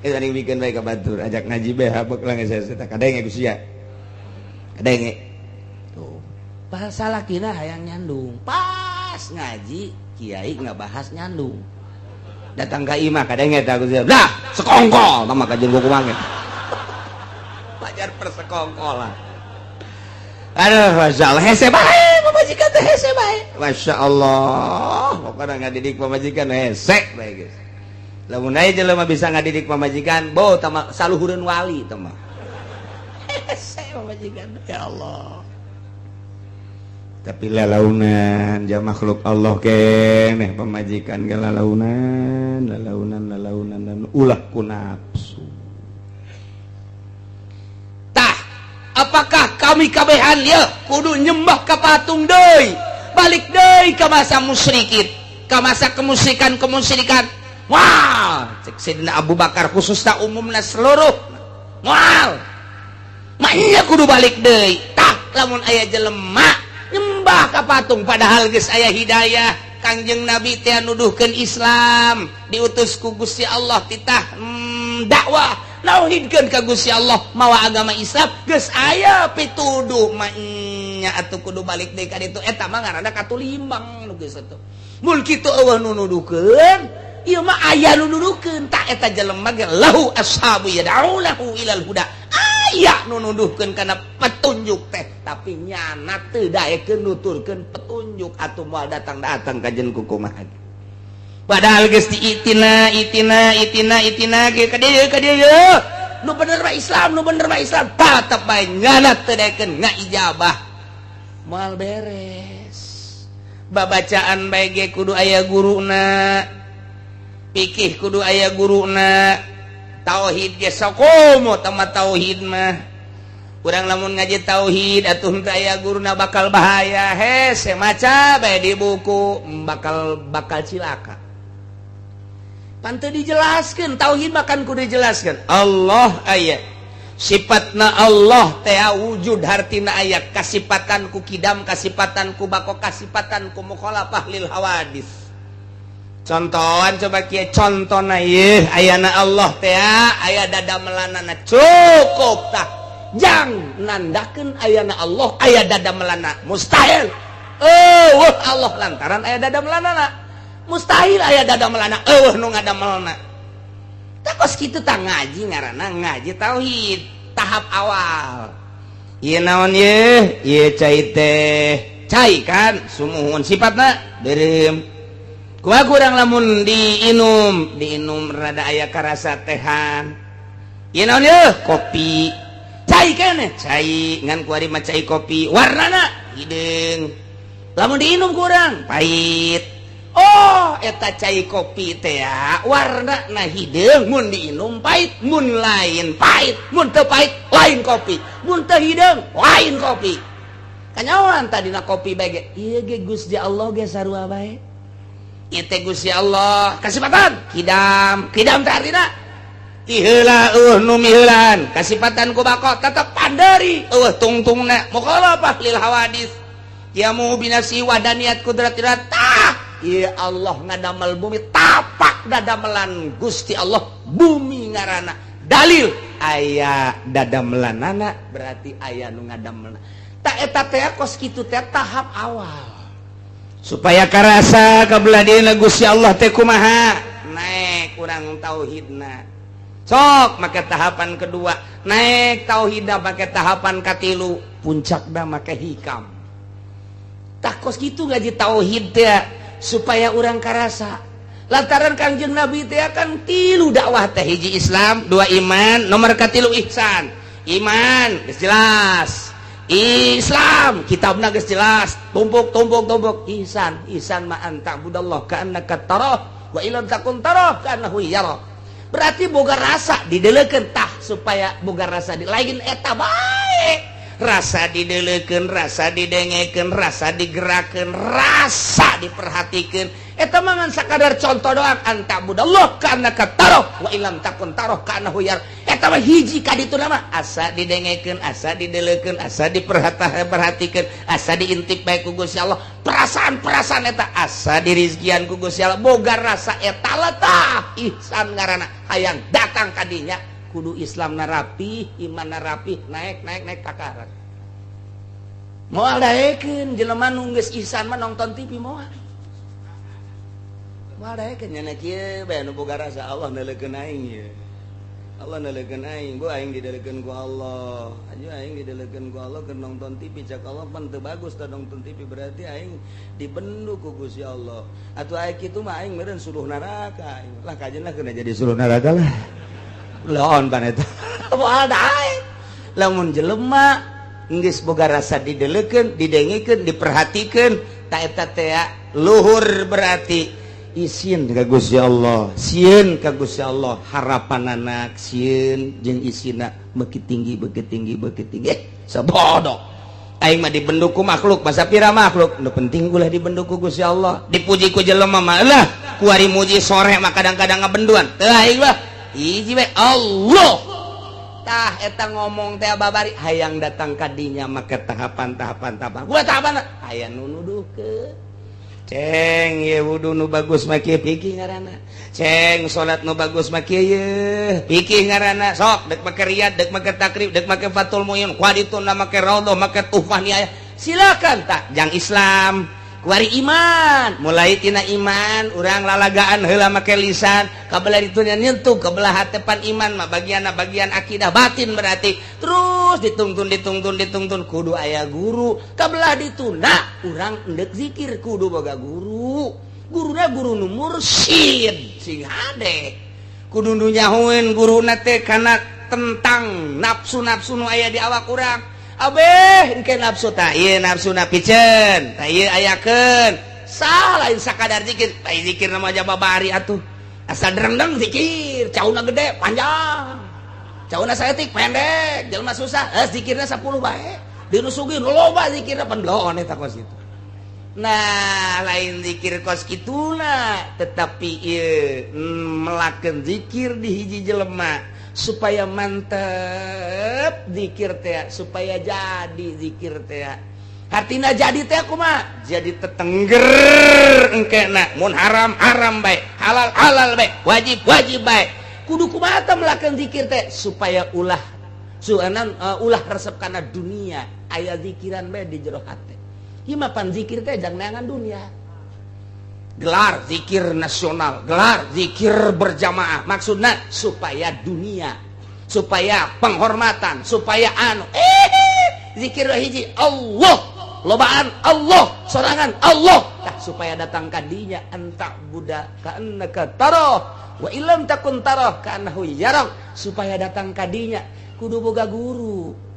Eta ning bikin bae ka batur ajak ngaji bae habek lah geus hese tah kadenge ku sia kadenge tuh pas salakina hayang nyandung pas ngaji kiai ngabahas nyandung datang ka imah kadenge tah ku sia lah sekongkol tah mah kajian kuku mah ge pajar persekongkolan. Aduh Masya Allah hese bae pamajikan teh hese bae Masya Allah pokoknya ngadidik pamajikan hese bae geus lamun aya jelema bisa ngadidik pamajikan bo tama saluhureun wali tah mah. Hese pamajikan, ya Allah. Tapi lalaunan ja makhluk Allah keneh, pamajikan ge lalaunan, lalaunan, lalaunan, dan ulah ku nafsu. Tah, apakah kami kabehan ya kudu nyembah ka patung deui, balik deui ka masa musyrikin, ka masa kemusyrikan kemusyrikan? Wah, cek Sayyidina Abu Bakar khususnya, umumna seluruh, moal maknya kudu balik deui. Tah, lamun aya jelema nyembah ka patung padahal geus aya hidayah, Kangjeng Nabi teh nuduhkeun Islam, diutus ku Gusti Allah, titah dakwah nauhidkeun ka Gusti Allah mawa agama Islam, geus aya pituduh nya atuh kudu balik deui ka ditu. Eta mah ngaranna katulimbang nu geus atuh. Mun kitu euweuh nu nuduhkeun, ieu mah aya nu nuduhkeun. Tak, eta jelema ge lahu ashabu yad'unahu ilal huda, aya nu nuduhkeun kana petunjuk teh, tapi nyana teu daekeun nuturkeun petunjuk, atuh moal datang-datang kajen ku kumaha? Padahal geus diitina itina itina itina ge ka dieu, ka dieu, nu bener mah Islam, nu bener mah Islam, tetep bae nyana teu daekeun ngaijabah, moal beres. Babacaan bae ge kudu aya guruna, pikih kudu aya guruna, tauhid ge sakomo tama. Tauhid mah kurang, lamun ngaji tauhid atuh henteu aya guruna bakal bahaya. Hese maca bae di buku, bakal bakal cilaka. Pan teu dijelaskeun tauhid, makan kudu dijelaskeun Allah aya, sifatna Allah teh wujud, hartina aya kasipatan ku kidam, kasipatan ku bako, kasipatan ku mukhalafah lil hawadis. Contohan coba kieu contona, ieu ayana Allah teh aya dadamelanana, cukup. Tah, jang nandakeun ayana Allah aya dadamelanana, mustahil. Euweuh Allah lantaran aya dadamelanana, mustahil aya dadamelanana, euweuh nu ngadamelna. Tah, kos kitu. Tah, ngaji ngaranna ngaji tauhid tahap awal. Ieu naon ye? Ieu cai teh, cai kan sumuhun, sifatna beureum. Kumaha kurang lamun diinum, diinum rada aya karasa tehan. Ieu naon ye? Kopi. Cai keneh, cai, ngan kuari mah cai kopi, warnana hideung, lamun diinum kurang pahit. Oh, eta cai kopi teh warna na hideung, mun diinum pahit. Mun lain pahit, mun teu pahit lain kopi, mun teu hideung lain kopi. Kanyawan tadina kopi bae ge. Ieu ge Gusti Allah ge sarua bae. Ieu teh Gusti Allah kasipatan kidam. Kidam teh artina ti heula euweuh nu miheulaan. Kasipatan ku bako, tetep panderi, euweuh tungtungna, mukhalafah lil hawadis, yamu binafsi wadaniyat kudratillah. Tah, ieu Allah ngadamel bumi, tapak dadamelan Gusti Allah bumi ngaranna dalil aya dadamelanana, berarti aya nu ngadamelna. Tak, eta teh kos kitu teh tahap awal supaya karasa kabelah dieuna Gusti Allah teh kumaha. Naik kurang tauhidna, sok make tahapan kedua, naik tauhidna make tahapan katilu, puncakna make hikam. Tah, kos kitu ngaji tauhid teh supaya urang karasa, lantaran Kangjeng Nabi teh kan tilu dakwah teh: hiji Islam, dua iman, nomor katilu ihsan. Iman geus jelas, Islam kitabna geus jelas, tumpuk tumpuk tumpuk, ihsan. Ihsan ma an ta'budallah ka'annaka tarah wa illam takun tarah ka'annahu yara. Berarti boga rasa didelekeun. Tah, supaya boga rasa di lain eta bae, rasa didelekeun, rasa didengekeun, rasa digerakkeun, rasa diperhatikeun. Eta mah ngan sakadar contoh doang. An ta'budallah ka'annaka tarah wa illam takun tarah ka'annahu yara. Eta mah hiji ka ditu mah asa didengekeun, asa didelekeun, asa diperhatikeun, asa diintip bae ku Gusti Allah. Perasaan-perasaan eta asa dirizkian ku Gusti Allah, boga rasa eta lah. Tah, ihsan ngaranna. Hayang datang ka dinya kudu Islam narapi, iman narapi, naik naik naik takaran. Moal daekeun jelema nu geus ihsan mah nonton TV, moal moal daekeun. Nya kieu bae nu boga rasa, Allah neuleukeun aing ye, Allah neuleukeun aing, bu aing didelekeun ku Allah aja, aing didelekeun ku Allah keur nonton TV. Cak Allah pan teu bagus tah nonton TV, berarti aing dibendu ku Gusti Allah. Atuh aing kitu mah aing meureun suluh neraka aing lah, kajen lah kena jadi suluh neraka lah. Laon pan eta moal daek. Lamun jelema geus boga rasa didelekeun, didengekeun, diperhatikeun, ta eta teh luhur, berarti isin ka Gusti Allah, sieun ka Gusti Allah. Harapan anak sieun jeung isina beuki tinggi, beuki tinggi, beuki tinggi. Sabodo aing mah dibendu ku makhluk, masa pira makhluk nu penting ulah dibendu ku Gusti Allah. Dipuji ku jelema mah lah, kuari muji sore mah kadang-kadang ngabenduan. Teu, aing mah hiji we, Allah. Tah, eta ngomong teh babari hayang datang ka dinya make tahapan-tahapan, tahapan. Gua tahapan aya nu nuduhkeun, "Ceng, ye wudu nu bagus mah kieu," pikih ngaranna. "Ceng, salat nu bagus mah kieu," ye pikih ngaranna. Sok dek make Riyad, dek make Takrib, dek make Fathul Muin, kuari tuna make Raudhah, make Tuhfah Nihayah, silakan. Tak jang Islam kuari iman, mulai tina iman urang lalagaan heula make lisan, kabelah itu nyentuh kebelah hatepan. Iman mah bagian bagian akidah batin, berarti terus ditungtun, ditungtun, ditungtun, kudu aya guru. Kabelah ditunda urang endek zikir kudu boga guru, guruna guru nu mursyid, sing hade kudu nu nyahoeun guruna teh kana tentang nafsu-nafsu nu aya di awak urang. Abeh engke nafsu, ta ieu nafsuna piceun, ta ieu ayakeun. Salah, lain sakadar zikir. Tai zikir nama aja babari atuh, asa drengdeng zikir, cauna gede panjang, cauna saeutik pendek. Jelema susah, eh, zikirna 10 bae, di nu sugih loba zikirna, pendoon eta kos kitu. Nah, lain zikir kos kituna, tetapi ieu melakukan zikir di hiji jelema supaya mantep zikir teh, supaya jadi zikir teh. Hartina jadi teh kumaha? Jadi tetengger engkena mun haram haram bae, halal halal bae, wajib wajib bae. Kudu kumaha teh melakukan zikir teh supaya ulah suanan, ulah resep kana dunia, aya zikiran bae di jero hate. Ieu mah pan zikir teh jang neangan dunia. Gelar zikir nasional, gelar zikir berjamaah, maksudnya supaya dunia, supaya penghormatan, supaya anu, zikir hiji Allah, lobaan Allah, sorangan Allah. Tah, supaya datang kadinya anta'buda ka'annaka tarah wa illam takun tarah ka'annahu yarak. Supaya datang kadinya kudu boga guru.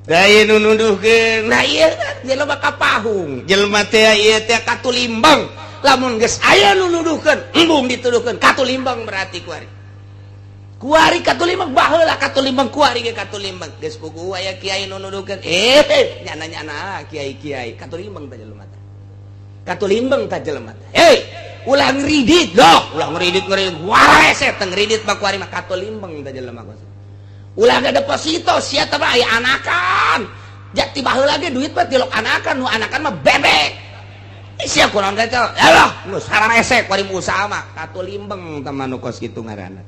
Lain nu nuduhkeun, nah ieu jelema kapahung, jelema teh ieu teh katulimbang. Lamun geus aya nu nuduhkeun, embung dituduhkeun katulimbang, berarti kuari kuari katulimbang. Baheula katulimbang, kuari ge katulimbang. Geus puguh aya kiai nu nuduhkeun, eh, nyana-nyana kiai-kiai katulimbang teh jelema teh, katulimbang teh jelema teh. Eh, ulah ngeridit loh, ulah ngeridit, ngeridit warese teh, ngeridit mah kuari mah katulimbang teh jelema kos. Ulah ada deposito sia teh aya anakan, jati baheula ge duit mah tilok anakan, nu anakan mah bebek. Sia kurang teh alah geus hararese kuari usaha mah katulimbeng teh mah nu kos kitu ngaranna.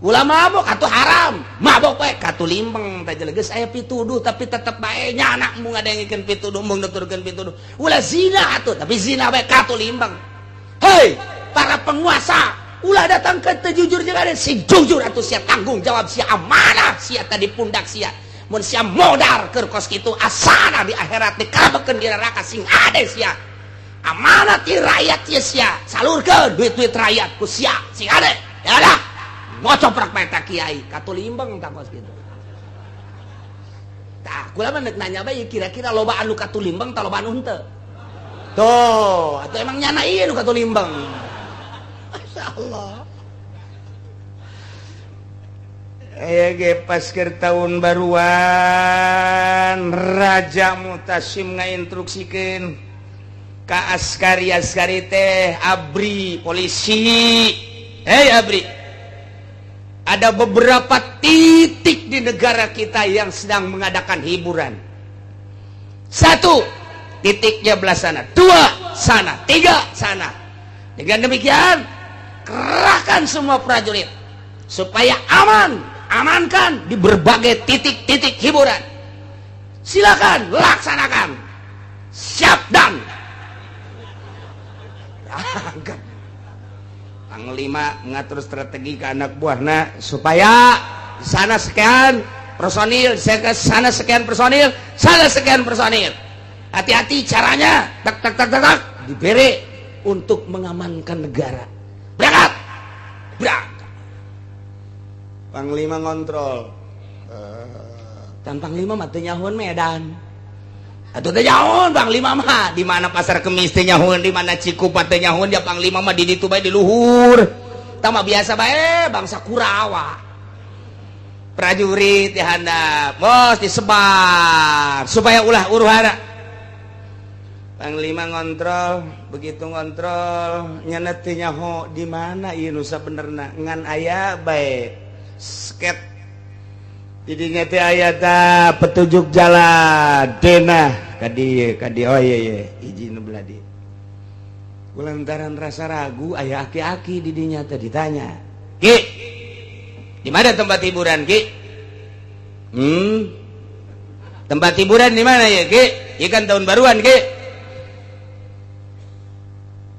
Ulah mabok atuh, haram mabok we, katulimbeng teh. Geus aya pituduh tapi tetep bae nyana embung ngadengikeun pituduh, embung nuturkeun pituduh. Ulah zina atuh, tapi zina bae, katulimbeng. Hei para penguasa, ulah datang ke teu jujur jeung ada, sing jujur atuh sia. Tanggung jawab sia, amanah sia tadi pundak sia. Mun sia modar keur kos kitu, asana di akhirat dikabekeun di neraka. Sing ade sia, amanah ti rakyat sia, sia salurkeun duit-duit rakyat ku sia. Sing ade ya dah ngocoprak bae ta kiai, katulimbeng ta kos kitu. Tah, kula mah nanya bae, kira-kira loba anu katulimbeng ta loba anu henteu? Tuh, atau emang nyana ieu nu katulimbeng? Masya Allah. Aya ge pas keur tahun baruan, Raja Mutasim ngainstruksikeun ka askari, askari teh ABRI, polisi. "Hei ABRI, ada beberapa titik di negara kita yang sedang mengadakan hiburan. Satu titiknya belah sana, dua sana, tiga sana. Dengan demikian, kerahkan semua prajurit supaya aman, amankan di berbagai titik-titik hiburan. Silakan laksanakan." Siap. Dan berangkat. Panglima mengatur strategi ke anak buahna supaya di sana sekian personil, saya ke sana sekian personil, sana sekian personil. Hati-hati caranya, tak tak tak tak tak, diberi untuk mengamankan negara. Berangkat, berangkat. Panglima ngontrol. Tan panglima mah teu nyahoeun Medan. Atuh teu nyahoeun panglima mah di mana Pasar Kemis teu nyahoeun, di mana Cikupa teu nyahoeun, dia panglima mah di ditu bae di luhur. Tah mah biasa bae bangsa Kurawa. Prajurit di handap, bos disebar supaya ulah huru-hara. Panglima ngontrol, begitu ngontrol nyana teu nyaho di mana ieu nu sabenerna, ngan aya bae sket. Didinya teh aya ta petunjuk jalan denah ka dieu ka dieu, oh iya iya hiji nu belah dieu. Kulantaran rasa ragu aya aki-aki di dinya teh ditanya, "Ki, di mana tempat hiburan, Ki?" Tempat hiburan di mana ya, Ki? Ieu kan tahun baruan, Ki."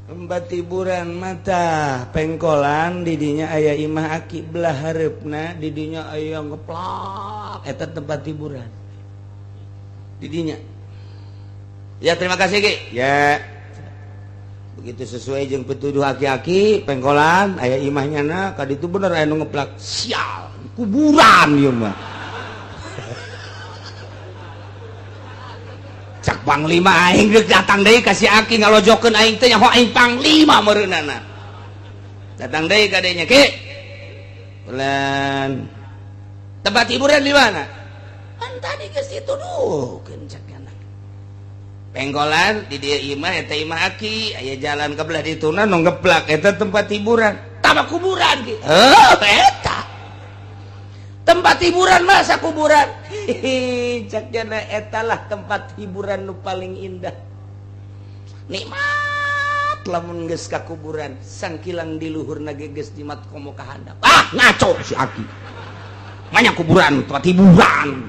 Tempat hiburan mata pengkolan didinya aya imah aki belah hareupna, didinya aya ngeplak, eta tempat hiburan didinya. Ya terima kasih, Ki. Ya begitu sesuai jeung petuduh aki-aki pengkolan aya imahnya na ka ditu bener aya nu ngeplak, sial kuburan ieu mah. Cak panglima aing geus datang deui ka si aki ngalojokeun aing teh nyaho aing panglima meureunana. Datang deui ka dinya, Ki. Bulan. Tempat hiburan di mana? Kan tadi geus dituduhkeun cak anak. Penggolan di dieu imah eta imah aki, aya jalan ke belah dituna nu ngeplak eta tempat hiburan. Tama kuburan ki. Heuh, eta. Tempat hiburan masa kuburan. Hihi, cak jana etalah tempat hiburan nu paling indah. Nikmat lamun geus ka kuburan, sangkilang di luhurna ge geus jimat komo ka handap. Ah, ngaco si aki. Banyak kuburan, tempat hiburan.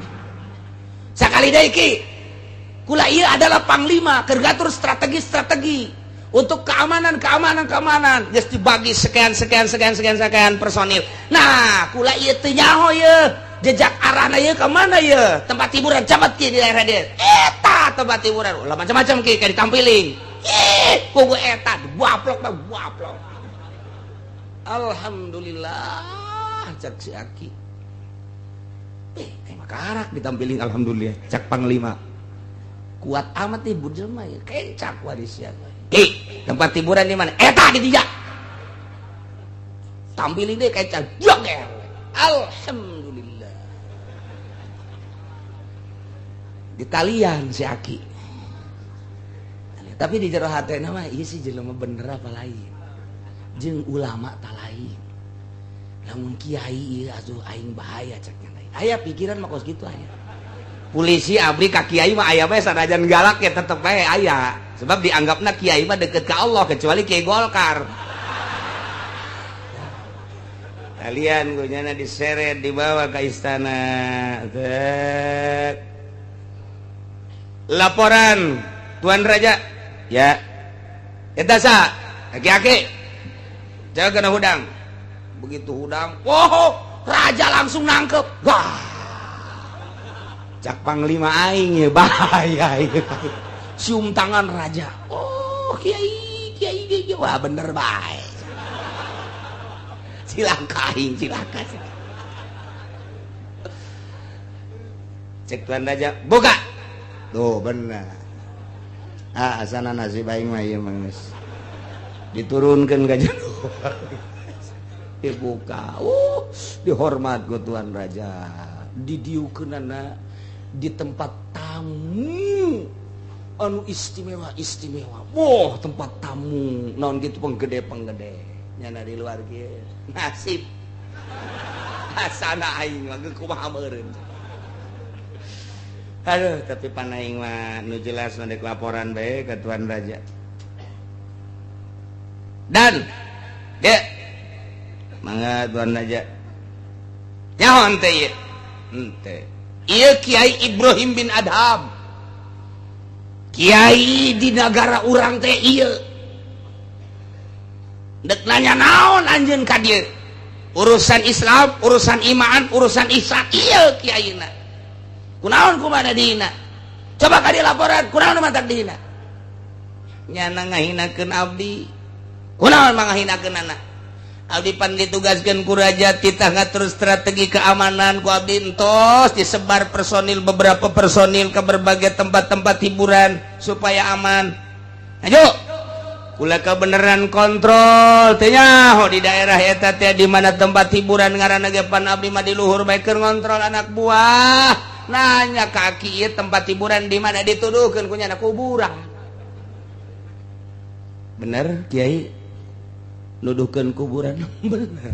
Sakali deui ki. Kula ieu adalah panglima keur ngatur strategi-strategi untuk keamanan, keamanan, keamanan. Geus dibagi sekian, sekian, sekian, sekian, sekian personil. Nah, kula ieu teu nyaho ieu. Jejak arahna ieu ka mana ieu? Tempat hiburan camat ki di daerah dieu. Eta tempat hiburan. Ulah macam-macam ki kayak ditampiling. Ih, kugu eta waplok mah waplok. Alhamdulillah cak si aki. Eh, makarak ditampiling alhamdulillah cak panglima. Kuat amat nih jelema ya, kencak warisnya. Ki, tempat hiburan di mana? Eta di dia. Tampilin deh kencak. Joger. Alhamdulillah. Ditalian si aki. Tapi di jero hatena mah ieu si jelema bener apa lain. Jeung ulama ta lain. Lamun kiai ieu asuh aing bahaya cek nya. Aya pikiran mah kos kitu aya. Polisi abri ka kiai mah aya bae sanajan galak ya tetep bae aya. Sebab dianggapna kiai mah deket ka Allah kecuali kiai Golkar. Kalian gunyana diseret dibawa ke istana. Tek. Laporan Tuan Raja. Ya. Eta sa, aki-aki. Jaga kena hudang. Begitu hudang, wow, raja langsung nangkep. Wah. Cak panglima aing ya bahaya ya. Cium tangan raja. Oh, kiai, kiai, kiai. Wah, bener bae. Cilaka aing, cilaka. Cek Tuan Raja, buka. Tuh bener. Ah, asana nasib aing mah ieu mah geus. Diturunkeun ka jero. Dibuka. Dihormat ku Tuan Raja. Didiukeunana di tempat tamu anu istimewa istimewa. Wah, tempat tamu naon gitu penggede-penggede. Nyana di luar kieu. Nasib. Asana aing mah kumaha meureun. Aduh, tapi panaing mah nu jelas nu dek laporan bae ke Tuan Raja. Dan dia mangga Tuan Raja. Nyaho henteu ieu? Henteu. Ieu Kiai Ibrahim bin Adham. Kiai di negara urang teh ieu. Dek nanya naon anjeun ka dieu? Urusan Islam, urusan iman, urusan ihsan ieu kiaina. Kunaon kumana dihina? Coba ka dieu laporan, kunaon mantak dihina? Nyana ngahinakeun abdi. Kunaon mangahinakeun anak? Abdi pan ditugaskeun ku raja titah ngatur strategi keamanan, ku abdi entos disebar personil, beberapa personil ke berbagai tempat-tempat hiburan supaya aman. Ayo kula kebenaran kontrol teh nyaho di daerah eta teh di mana tempat hiburan, ngaranna ge pan abdi mah di luhur bae keur ngontrol anak buah. Nanya kaki, ieu tempat hiburan di mana? Dituduhkeun ku nyana kuburan. Bener, Kiai, nuduhkeun kuburan? Bener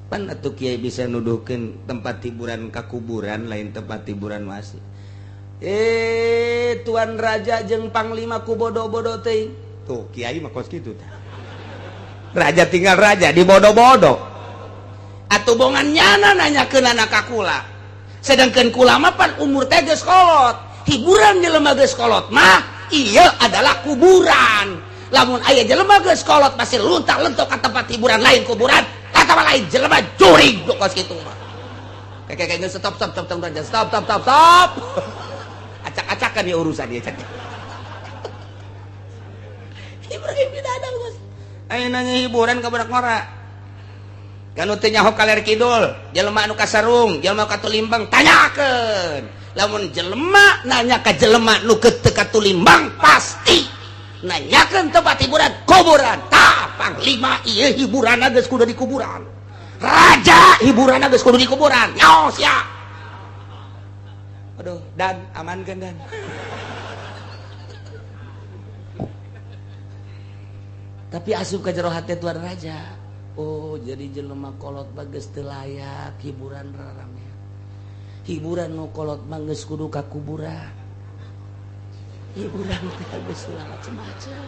pan atuh Kiai bisa nuduhkeun tempat hiburan ka kuburan, lain tempat hiburan masih. Eh, tuan raja jeung panglima ku bodoh-bodoh teh. Tuh, Kiai mah kos kitu tah. Raja tinggal raja di bodoh-bodoh atuh, bongan nyana nanyakeun anak ka kula. Sedangkan kula mah pan umur teh geus kolot, hiburan jelema geus kolot mah iya adalah kuburan. Lamun aya jelema geus kolot masih luntak lentok ke tempat hiburan lain kuburan atau lain jelema jurig kos kitu mah. Kayak kayak stop, stop, stop, stop, stop, stop, stop, stop. Acak-acakan ya urusan dia. Hiburan tidak ada, bos. Ayo nanya hiburan ke budak ngora kan teu nyaho kaler kidul, jelema anu kasarung, jelema katulimbang, tanyakeun. Lamun jelema nanya ka jelema nu teu katulimbang, pasti nanyakeun tempat hiburan kuburan. Tah, panglima ieu hiburan geus kudu di kuburan, raja hiburan geus kudu di kuburan. Nyaho sia. Aduh, dan amankan dan tapi asup ke jero hati tuan raja. Oh, jadi jelema kolot bagus teu layak hiburan rarame, hiburan nu kolot mah geus kudu ka kuburan, hiburan teh geus macem-macem.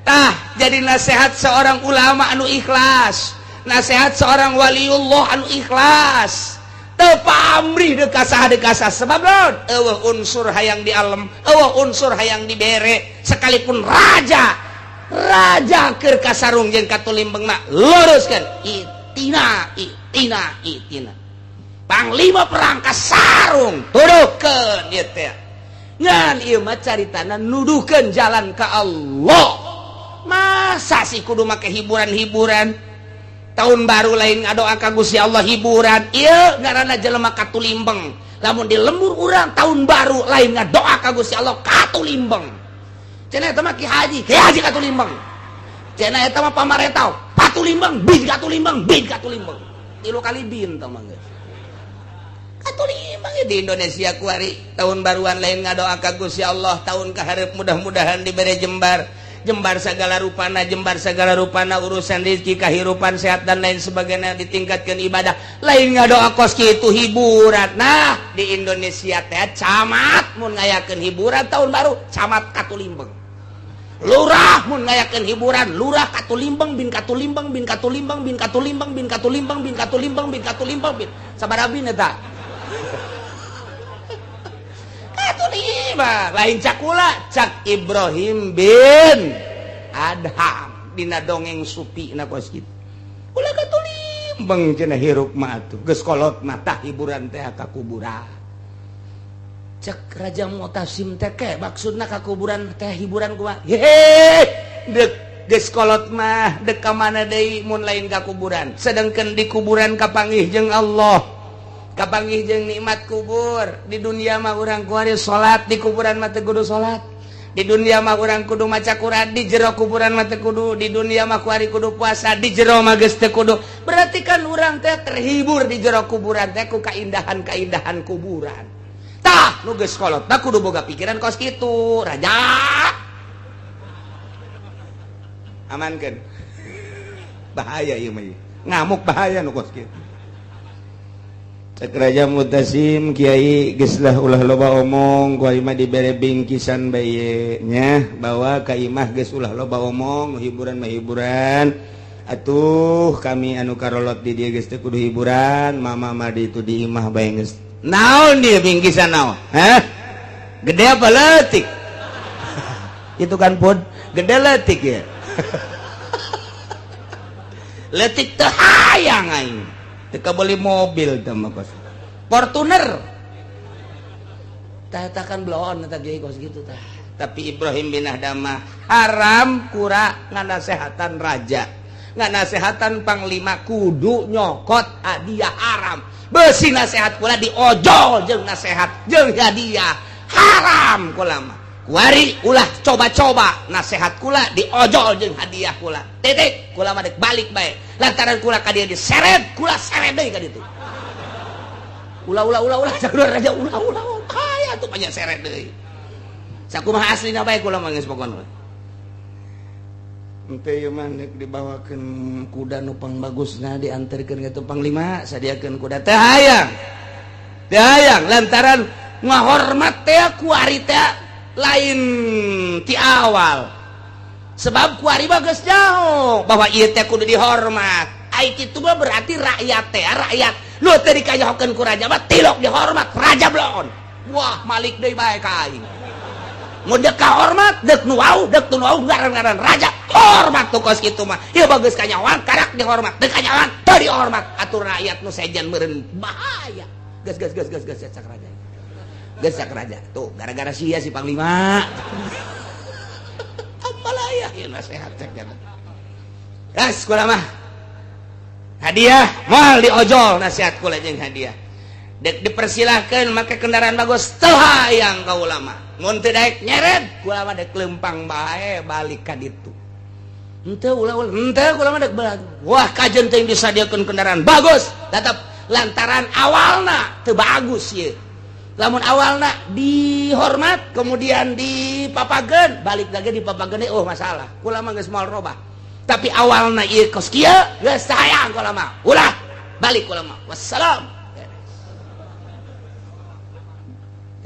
Tah, jadi nasihat seorang ulama anu ikhlas, nasihat seorang waliullah anu ikhlas, teu pamrih deuk ka saha, deuk ka saha. Sebab naon? Eueuh unsur hayang di alam, eueuh unsur hayang dibere. Sekalipun raja, raja keur kasarung jeung katulimbeng mah luruskeun itina, itina, itina. Panglima perang kasarung, tuduhkeun ieu teh. Ngan ieu mah caritana nuduhkeun jalan ka Allah. Masa sih kudu make hiburan-hiburan tahun baru lain ngadoa ka Gusti Allah, hiburan? Ieu ngaranna jelema katulimbeng. Lamun di lembur urang tahun baru lain ngadoa ka Gusti Allah, katulimbeng. Cenah eta mah ki haji, ki haji katulimbeng. Cenah eta mah pamarentah patulimbeng, bin katulimbeng, bin katulimbeng, tilu kali bin tah mah geus katulimbeng. Di Indonesia kuari tahun baruan lain ngadoa ka Gusti Allah, tahun kaharep mudah-mudahan dibere jembar, jembar segala rupana, jembar segala rupana urusan rezeki, kehidupan sehat, dan lain sebagainya, ditingkatkan ibadah, lain ngadoa kos kitu hiburan. Nah, di Indonesia teh camat mun ngayakeun hiburan tahun baru, camat katulimbeng. Lurah mun ngayakeun hiburan, lurah katulimbeng, bin katulimbeng, bin katulimbeng, bin katulimbeng, bin katulimbeng, bin katulimbeng, bin katulimbeng, bin sabaraha bin eta katulimbeng. Lain cakula, cak Ibrahim bin Adham dina dongeng supi na kos kitu. Ulah katulimbeng cenah hirup mah atuh geus kolot mah. Tah, hiburan teh ka kuburan. Cek Raja Mutasim teh, ke maksudna ka kuburan teh hiburan kumaha? Hehe, dek geus kolot mah dek ka mana deui mun lain ka kuburan? Sedangkan di kuburan kapanggih jeung Allah, kapanggih jeung nikmat kubur. Di dunia mah urang kuari salat, di kuburan mah teu kudu salat. Di dunia mah urang kudu maca Quran, di jero kuburan mah teu kudu. Di dunia mah kuari kudu puasa, di jero mah geus teu kudu. Berarti kan urang teh terhibur di jero kuburan teh ku kaindahan-kaindahan kuburan. Tah, nu geus kolot tah kudu boga pikiran kos kitu. Raja, amankeun, bahaya ieu mah, ngamuk bahaya nu kos kitu. Cek Raja Mutasim, Kiai, geus lah, ulah loba omong, ku imah dibere bingkisan bae nya, bawa ka imah. Geus, ulah loba omong, hiburan mah hiburan atuh. Kami anu karolot di dieu geus teu kudu hiburan, mama mah di itu di imah bae geus. Naon dia bingkisan, naon? Hah, gede apa leutik itu kan pun? Gede leutik ya? Leutik teu hayang aing. Teu beli mobil teh mah kos Fortuner. Tah, eta kan bloon eta ge kos gitu tah. Tapi Ibrahim bin Adham mah haram kura nganasehatan raja, nganasehatan panglima kudu nyokot hadiah, haram. Besi nasehat kula diojol jeung nasehat jeung hadiah, haram kula mah. Kuari ulah coba-coba nasehat kula diojol jeung hadiah kula, titik. Kula mah dek balik bae, lantaran kula ka dieu diseret, kula seret deui ka ditu. Ulah, ulah, ulah, ulah, jalur raja, ulah, ulah, kaya tuh banyak seret deui. Sakumaha aslina bae kula mah geus pokona. Ente ieu mah deuk dibawakeun kuda nu pangbagusna, dianterkeun ka panglima, sadiakeun kuda teh hayang. Teh hayang lantaran ngahormat teh kuari teh lain ti awal, sebab kuari mah geus jauh bahwa ieu teh kudu dihormat. Ai kitu mah berarti rakyat teh, rakyat nu teh dikanyahokeun ku raja mah tilok dihormat raja blon. Wah, malik deui bae ka aing. Mun dek kahormat, dek nu wau, dek nu wau, ngaran-ngaran raja hormat tuh. Kos kitu mah ieu bagus, kanyahoan karak dihormat, dek kanyahoan teu dihormat atuh rakyat nu sejen meureun bahaya. Geus, geus, geus, geus, geus, cak raja. Geus, cak raja tuh, gara-gara sia si panglima amalaya ieu nasehat cek jana. Gas kula mah hadiah moal diojol nasihat kula jeung hadiah. Dek dipersilahkan make kendaraan bagus, teu hayang kaula mah. Mun teu daek nyeret, kula mah dek lempang bae balik ka ditu. Henteu, ulah, ulah, henteu, kula mah dek balik. Wah, kajen teh disadiakeun kendaraan bagus tetep, lantaran awalna teu bagus ieu. Lamun awalna dihormat kemudian dipapageun, balik lagi dipapageun, oh masalah. Kula mah geus moal robah. Tapi awalna ieu kos kieu, geus teu hayang kula mah. Ulah balik kula mah, wassalam. Beres.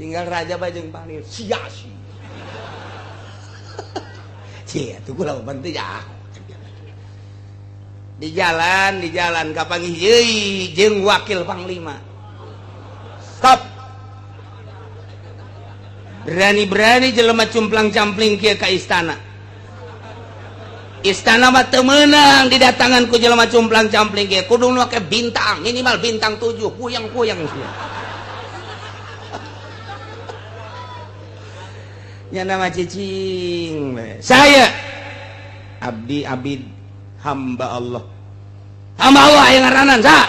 Tinggal raja bae jeung panglima sia sia. Cia tuh kula mah penting ya. Di jalan, di jalan kapanggih deui jeung wakil panglima. Stop. Berani-berani jelema cumplang-campling kieu ka istana. Istana mah teu meunang didatangan ku jelema cumplang-campling kieu, kudu nu make bintang, minimal bintang 7, puyeng-puyeng sia. Nya nama cicing we. Saya abdi abid hamba Allah. Hamba Allah aya ngaranan sa?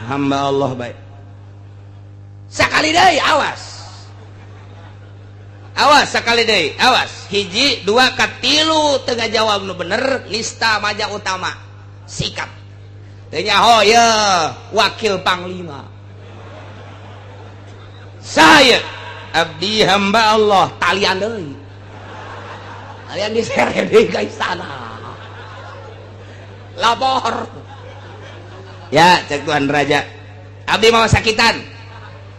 Hamba Allah bae. Sakali deui awas. Awas sakali deui, awas. Hiji, dua, katilu teu ngajawab nu bener, nista maja utama. Sikap. Teu nyaho ye wakil panglima. Saya abdi hamba Allah, talian deui. Talian diseret deui ka istana. Lapor. Ya, cek Tuan Raja. Abdi mau sakitan.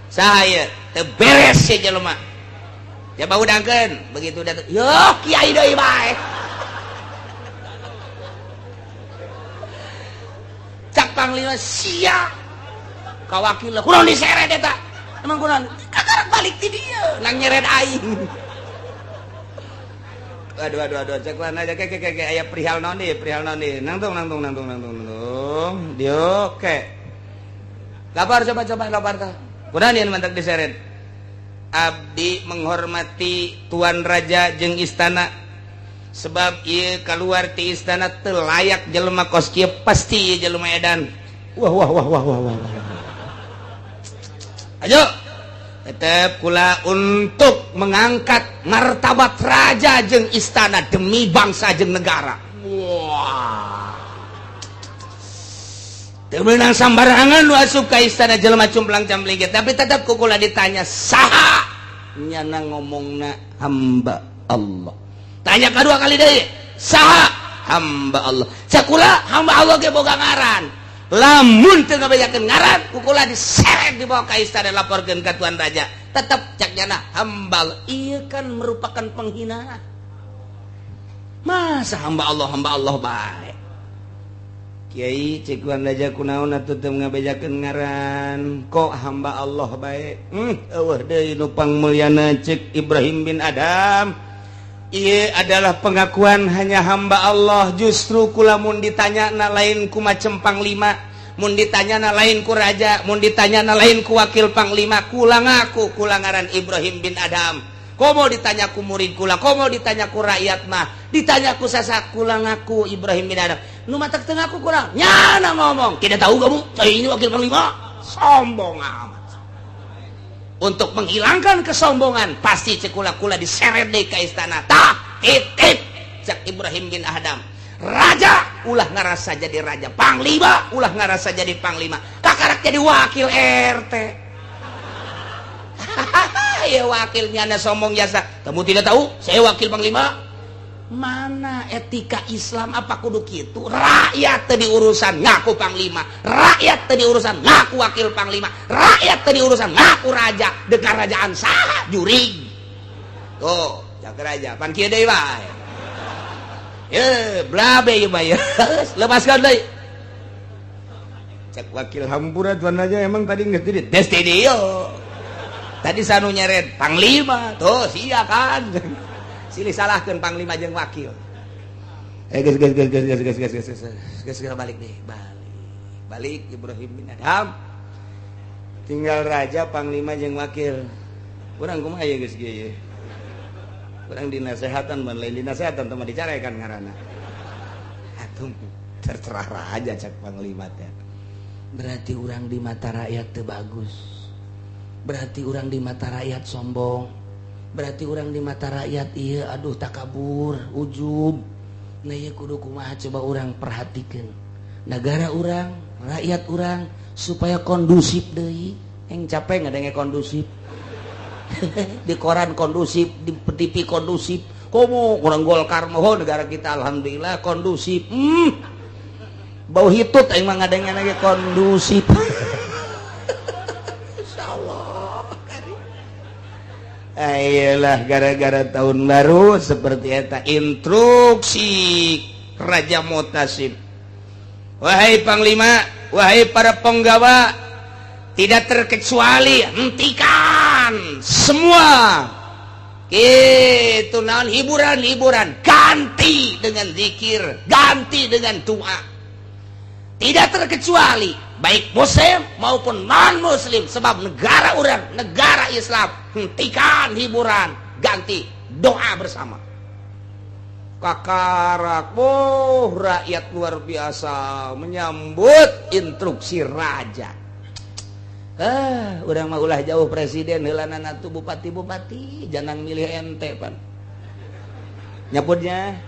Saya teu beres si jelema. Coba udangkeun, begitu datang, yo kiai deui bae. Cak panglima sia. Ka wakil kunaon diseret eta? Emang kunaon? Kakarak balik ti dieu, nang nyeret aing. Aduh, aduh, aduh, cek mana aja ke ke ke aya perihal naon deui, perihal naon deui. Nangtung, nangtung, nangtung, nangtung, nangtung. Dio ke. Lapor, coba, coba lapor tah. Kunaon ieu mantak diseret? Abdi menghormati Tuan Raja jeung istana, sebab ieu keluar ti istana teu layak jelema kos kieu, pasti ieu jelema edan. Wah, wah, wah, wah, wah, wah. Ayo tetep kula untuk mengangkat martabat raja jeung istana demi bangsa jeung negara. Wah, teu meunang sambarangan nu asup ka istana jelema cumplang-campling ge, tapi tetep ku kula ditanya saha, nyana ngomongna hamba Allah. Tanya kedua kali deui, saha? Hamba Allah. Cakula hamba Allah ge boga ngaran. Lamun teu ngabejakeun ngaran, ku kula diseret dibawa ka istana, laporkeun ka tuan raja. Tetep cak nyana hamba Allah. Ieu kan merupakan penghinaan. Masa hamba Allah, hamba Allah bae. Kiai, cek tuan raja, kunaon atuh teu ngabejakeun ngaran, kok hamba Allah bae? Eueuh deui nu pangmulyana, cek Ibrahim bin Adham. Ieu adalah pengakuan hanya hamba Allah. Justru kula mun ditanya na lain ku macem panglima, mun ditanya na lain ku raja, mun ditanya na lain ku wakil panglima, kula ngaku kula ngaran Ibrahim bin Adham. Komo ditanya ku murid kula, komo ditanya ku rakyat mah, ditanya ku sasak kula ngaku Ibrahim bin Adham. Nu matak teu ngaku kurang. Nyana ngomong, "Tidak tahu kamu, saya ini wakil panglima." Sombong amat. Untuk menghilangkan kesombongan, pasti cek kula, kula diseret deui ka istana. Tah, titip cek Ibrahim bin Adham. Raja ulah ngerasa jadi raja, panglima ulah ngerasa jadi panglima, kakarak jadi wakil RT. Ya, wakilnya anda sombong jasa. Kamu tidak tahu, saya wakil panglima. Mana etika Islam? Apa kudu gitu? Rakyat tadi urusan ngaku panglima, rakyat tadi urusan ngaku wakil panglima, rakyat tadi urusan ngaku raja. Dengan kerajaan saha jurig tuh jaga raja pan kieu deui bae. Ya blabe ieu mah ya, lepaskan deui. Cek wakil, "Hampura, tuan aja, emang tadi nggak tidak tes yo tadi sanu nyeret panglima tuh sia kan." Silih salahkan panglima jeung wakil. Eh, geus geus geus geus geus geus geus geus geus geus, balik deh, balik balik. Ibrahim bin Adham tinggal raja, panglima jeung wakil. Urang kumaha ya? Geus kieu ye, urang dinasehatan ban lain dinasehatan teh mah dicarekan ngaranna. Atuh terserah raja, cek panglima teh. Berarti urang di mata rakyat teu bagus, berarti urang di mata rakyat sombong, berarti urang di mata rakyat iya, aduh, takabur, ujub. Nah, iya kudu kumaha? Coba urang perhatikan negara urang, rakyat urang, supaya kondusif deui. Yang capek nggak kondusif di koran, kondusif di TV, kondusif. Komo orang Golkar mohon negara kita alhamdulillah kondusif. Bau hitut aing mah ngadengna lagi kondusif. Insyaallah. Ayolah, gara-gara tahun baru seperti eta instruksi Raja Mutasim. Wahai panglima, wahai para penggawa, tidak terkecuali hentikan semua itu naon hiburan-hiburan, ganti dengan zikir, ganti dengan doa. Tidak terkecuali baik muslim maupun non muslim, sebab negara urang negara Islam. Hentikan hiburan, ganti doa bersama. Kakarak, oh, rakyat luar biasa menyambut instruksi raja. Ah, urang mah ulah jauh presiden heulanan atuh bupati-bupati, jangan milih ente pan nyaputnya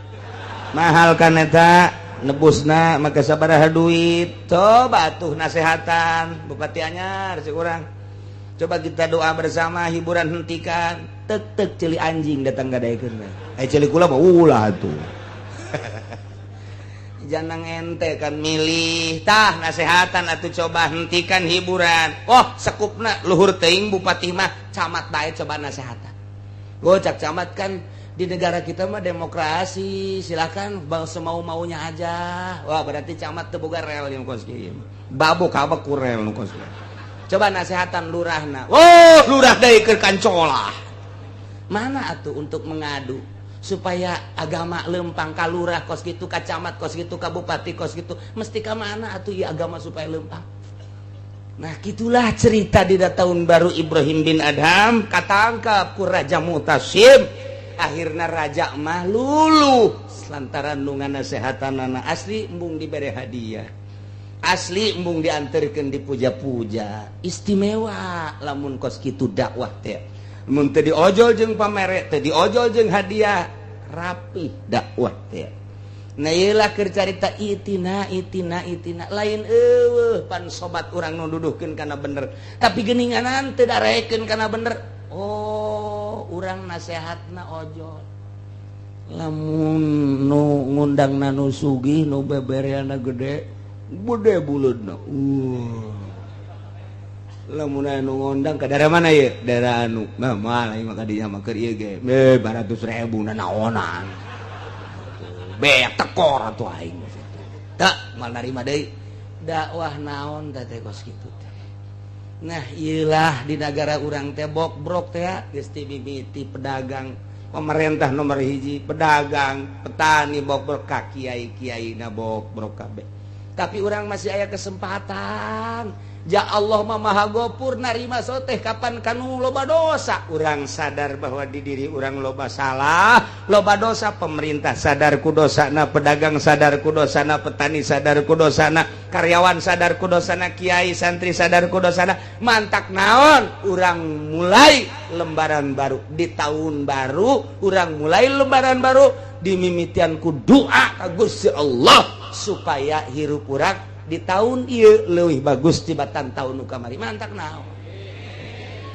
mahal kan eta nebusna maka sabaraha duit. Coba tuh nasehatan bupati anyar si urang, coba kita doa bersama, hiburan hentikan. Tek tek ceuli anjing datang gadaikeun. Eh, ceuli kula mah ulah tuh. Jangan ente kan milih. Tah, nasehatan atau coba hentikan hiburan. Oh, sekupna luhur teuing bupati mah, camat bae coba nasehatan. Oh, cak camat kan di negara kita mah demokrasi, silakan bang, semau maunya aja. Wah, berarti camat teu boga rel yang kos kieu, babu kabak ku rel nu kos. Coba nasehatan lurahna. Oh, lurah deui keur kancolah. Mana atuh untuk mengadu supaya agama lempang ka lurah kos gitu, ka camat kos gitu, ka bupati kos gitu? Mesti ka mana atuh ya agama supaya lempang? Nah, gitulah cerita di tahun baru Ibrahim bin Adham katangkap ku Raja Mutasim. Akhirnya raja mah luluh lantaran nu nganasehatan anak asli embung diberi hadiah, asli embung diantarkan, dipuja-puja istimewa. Lamun kos kitu dakwah teh, mun teu diojol jeung pamere, teu diojol jeung hadiah, rapi dakwah teh. Nah, ieulah keur carita itina itina itina lain eueuh pan sobat urang nu duduhkeun kana bener, tapi geuninganan teu darekeun kana bener. Oh, urang nasehatna ojol. Lamun nu ngundangna nu sugih, nu bebereana gede gede buleudna. Lamun aya nu ngondang ke daerah mana ya, daerah anu mah moal aing mah kadinya mah keur ieu ge 200.000 nanaonan beak tekor atuh aing tak mal narima deui dakwah naon teh teh kos kitu teh. Nah, ieulah di negara urang teh bokbrok teh geus ti mimiti pedagang, pemerintah nomor hiji pedagang, petani bokbrok, ka kiai-kiai na bokbrok kabeh. Tapi urang masih aya kesempatan. Ja Allah mah Maha Gopur, narima soteh kapan kanu loba dosa. Urang sadar bahwa di diri urang loba salah, loba dosa. Pemerintah sadar ku dosana, pedagang sadar ku dosana, petani sadar ku dosana, karyawan sadar ku dosana, kiai santri sadar ku dosana. Mantak naon, urang mulai lembaran baru di tahun baru. Urang mulai lembaran baru dimimitian ku doa ka Gusti Allah supaya hirup urang di tahun ieu leuwih bagus tibatan tahun nu kamari. Mantak naon.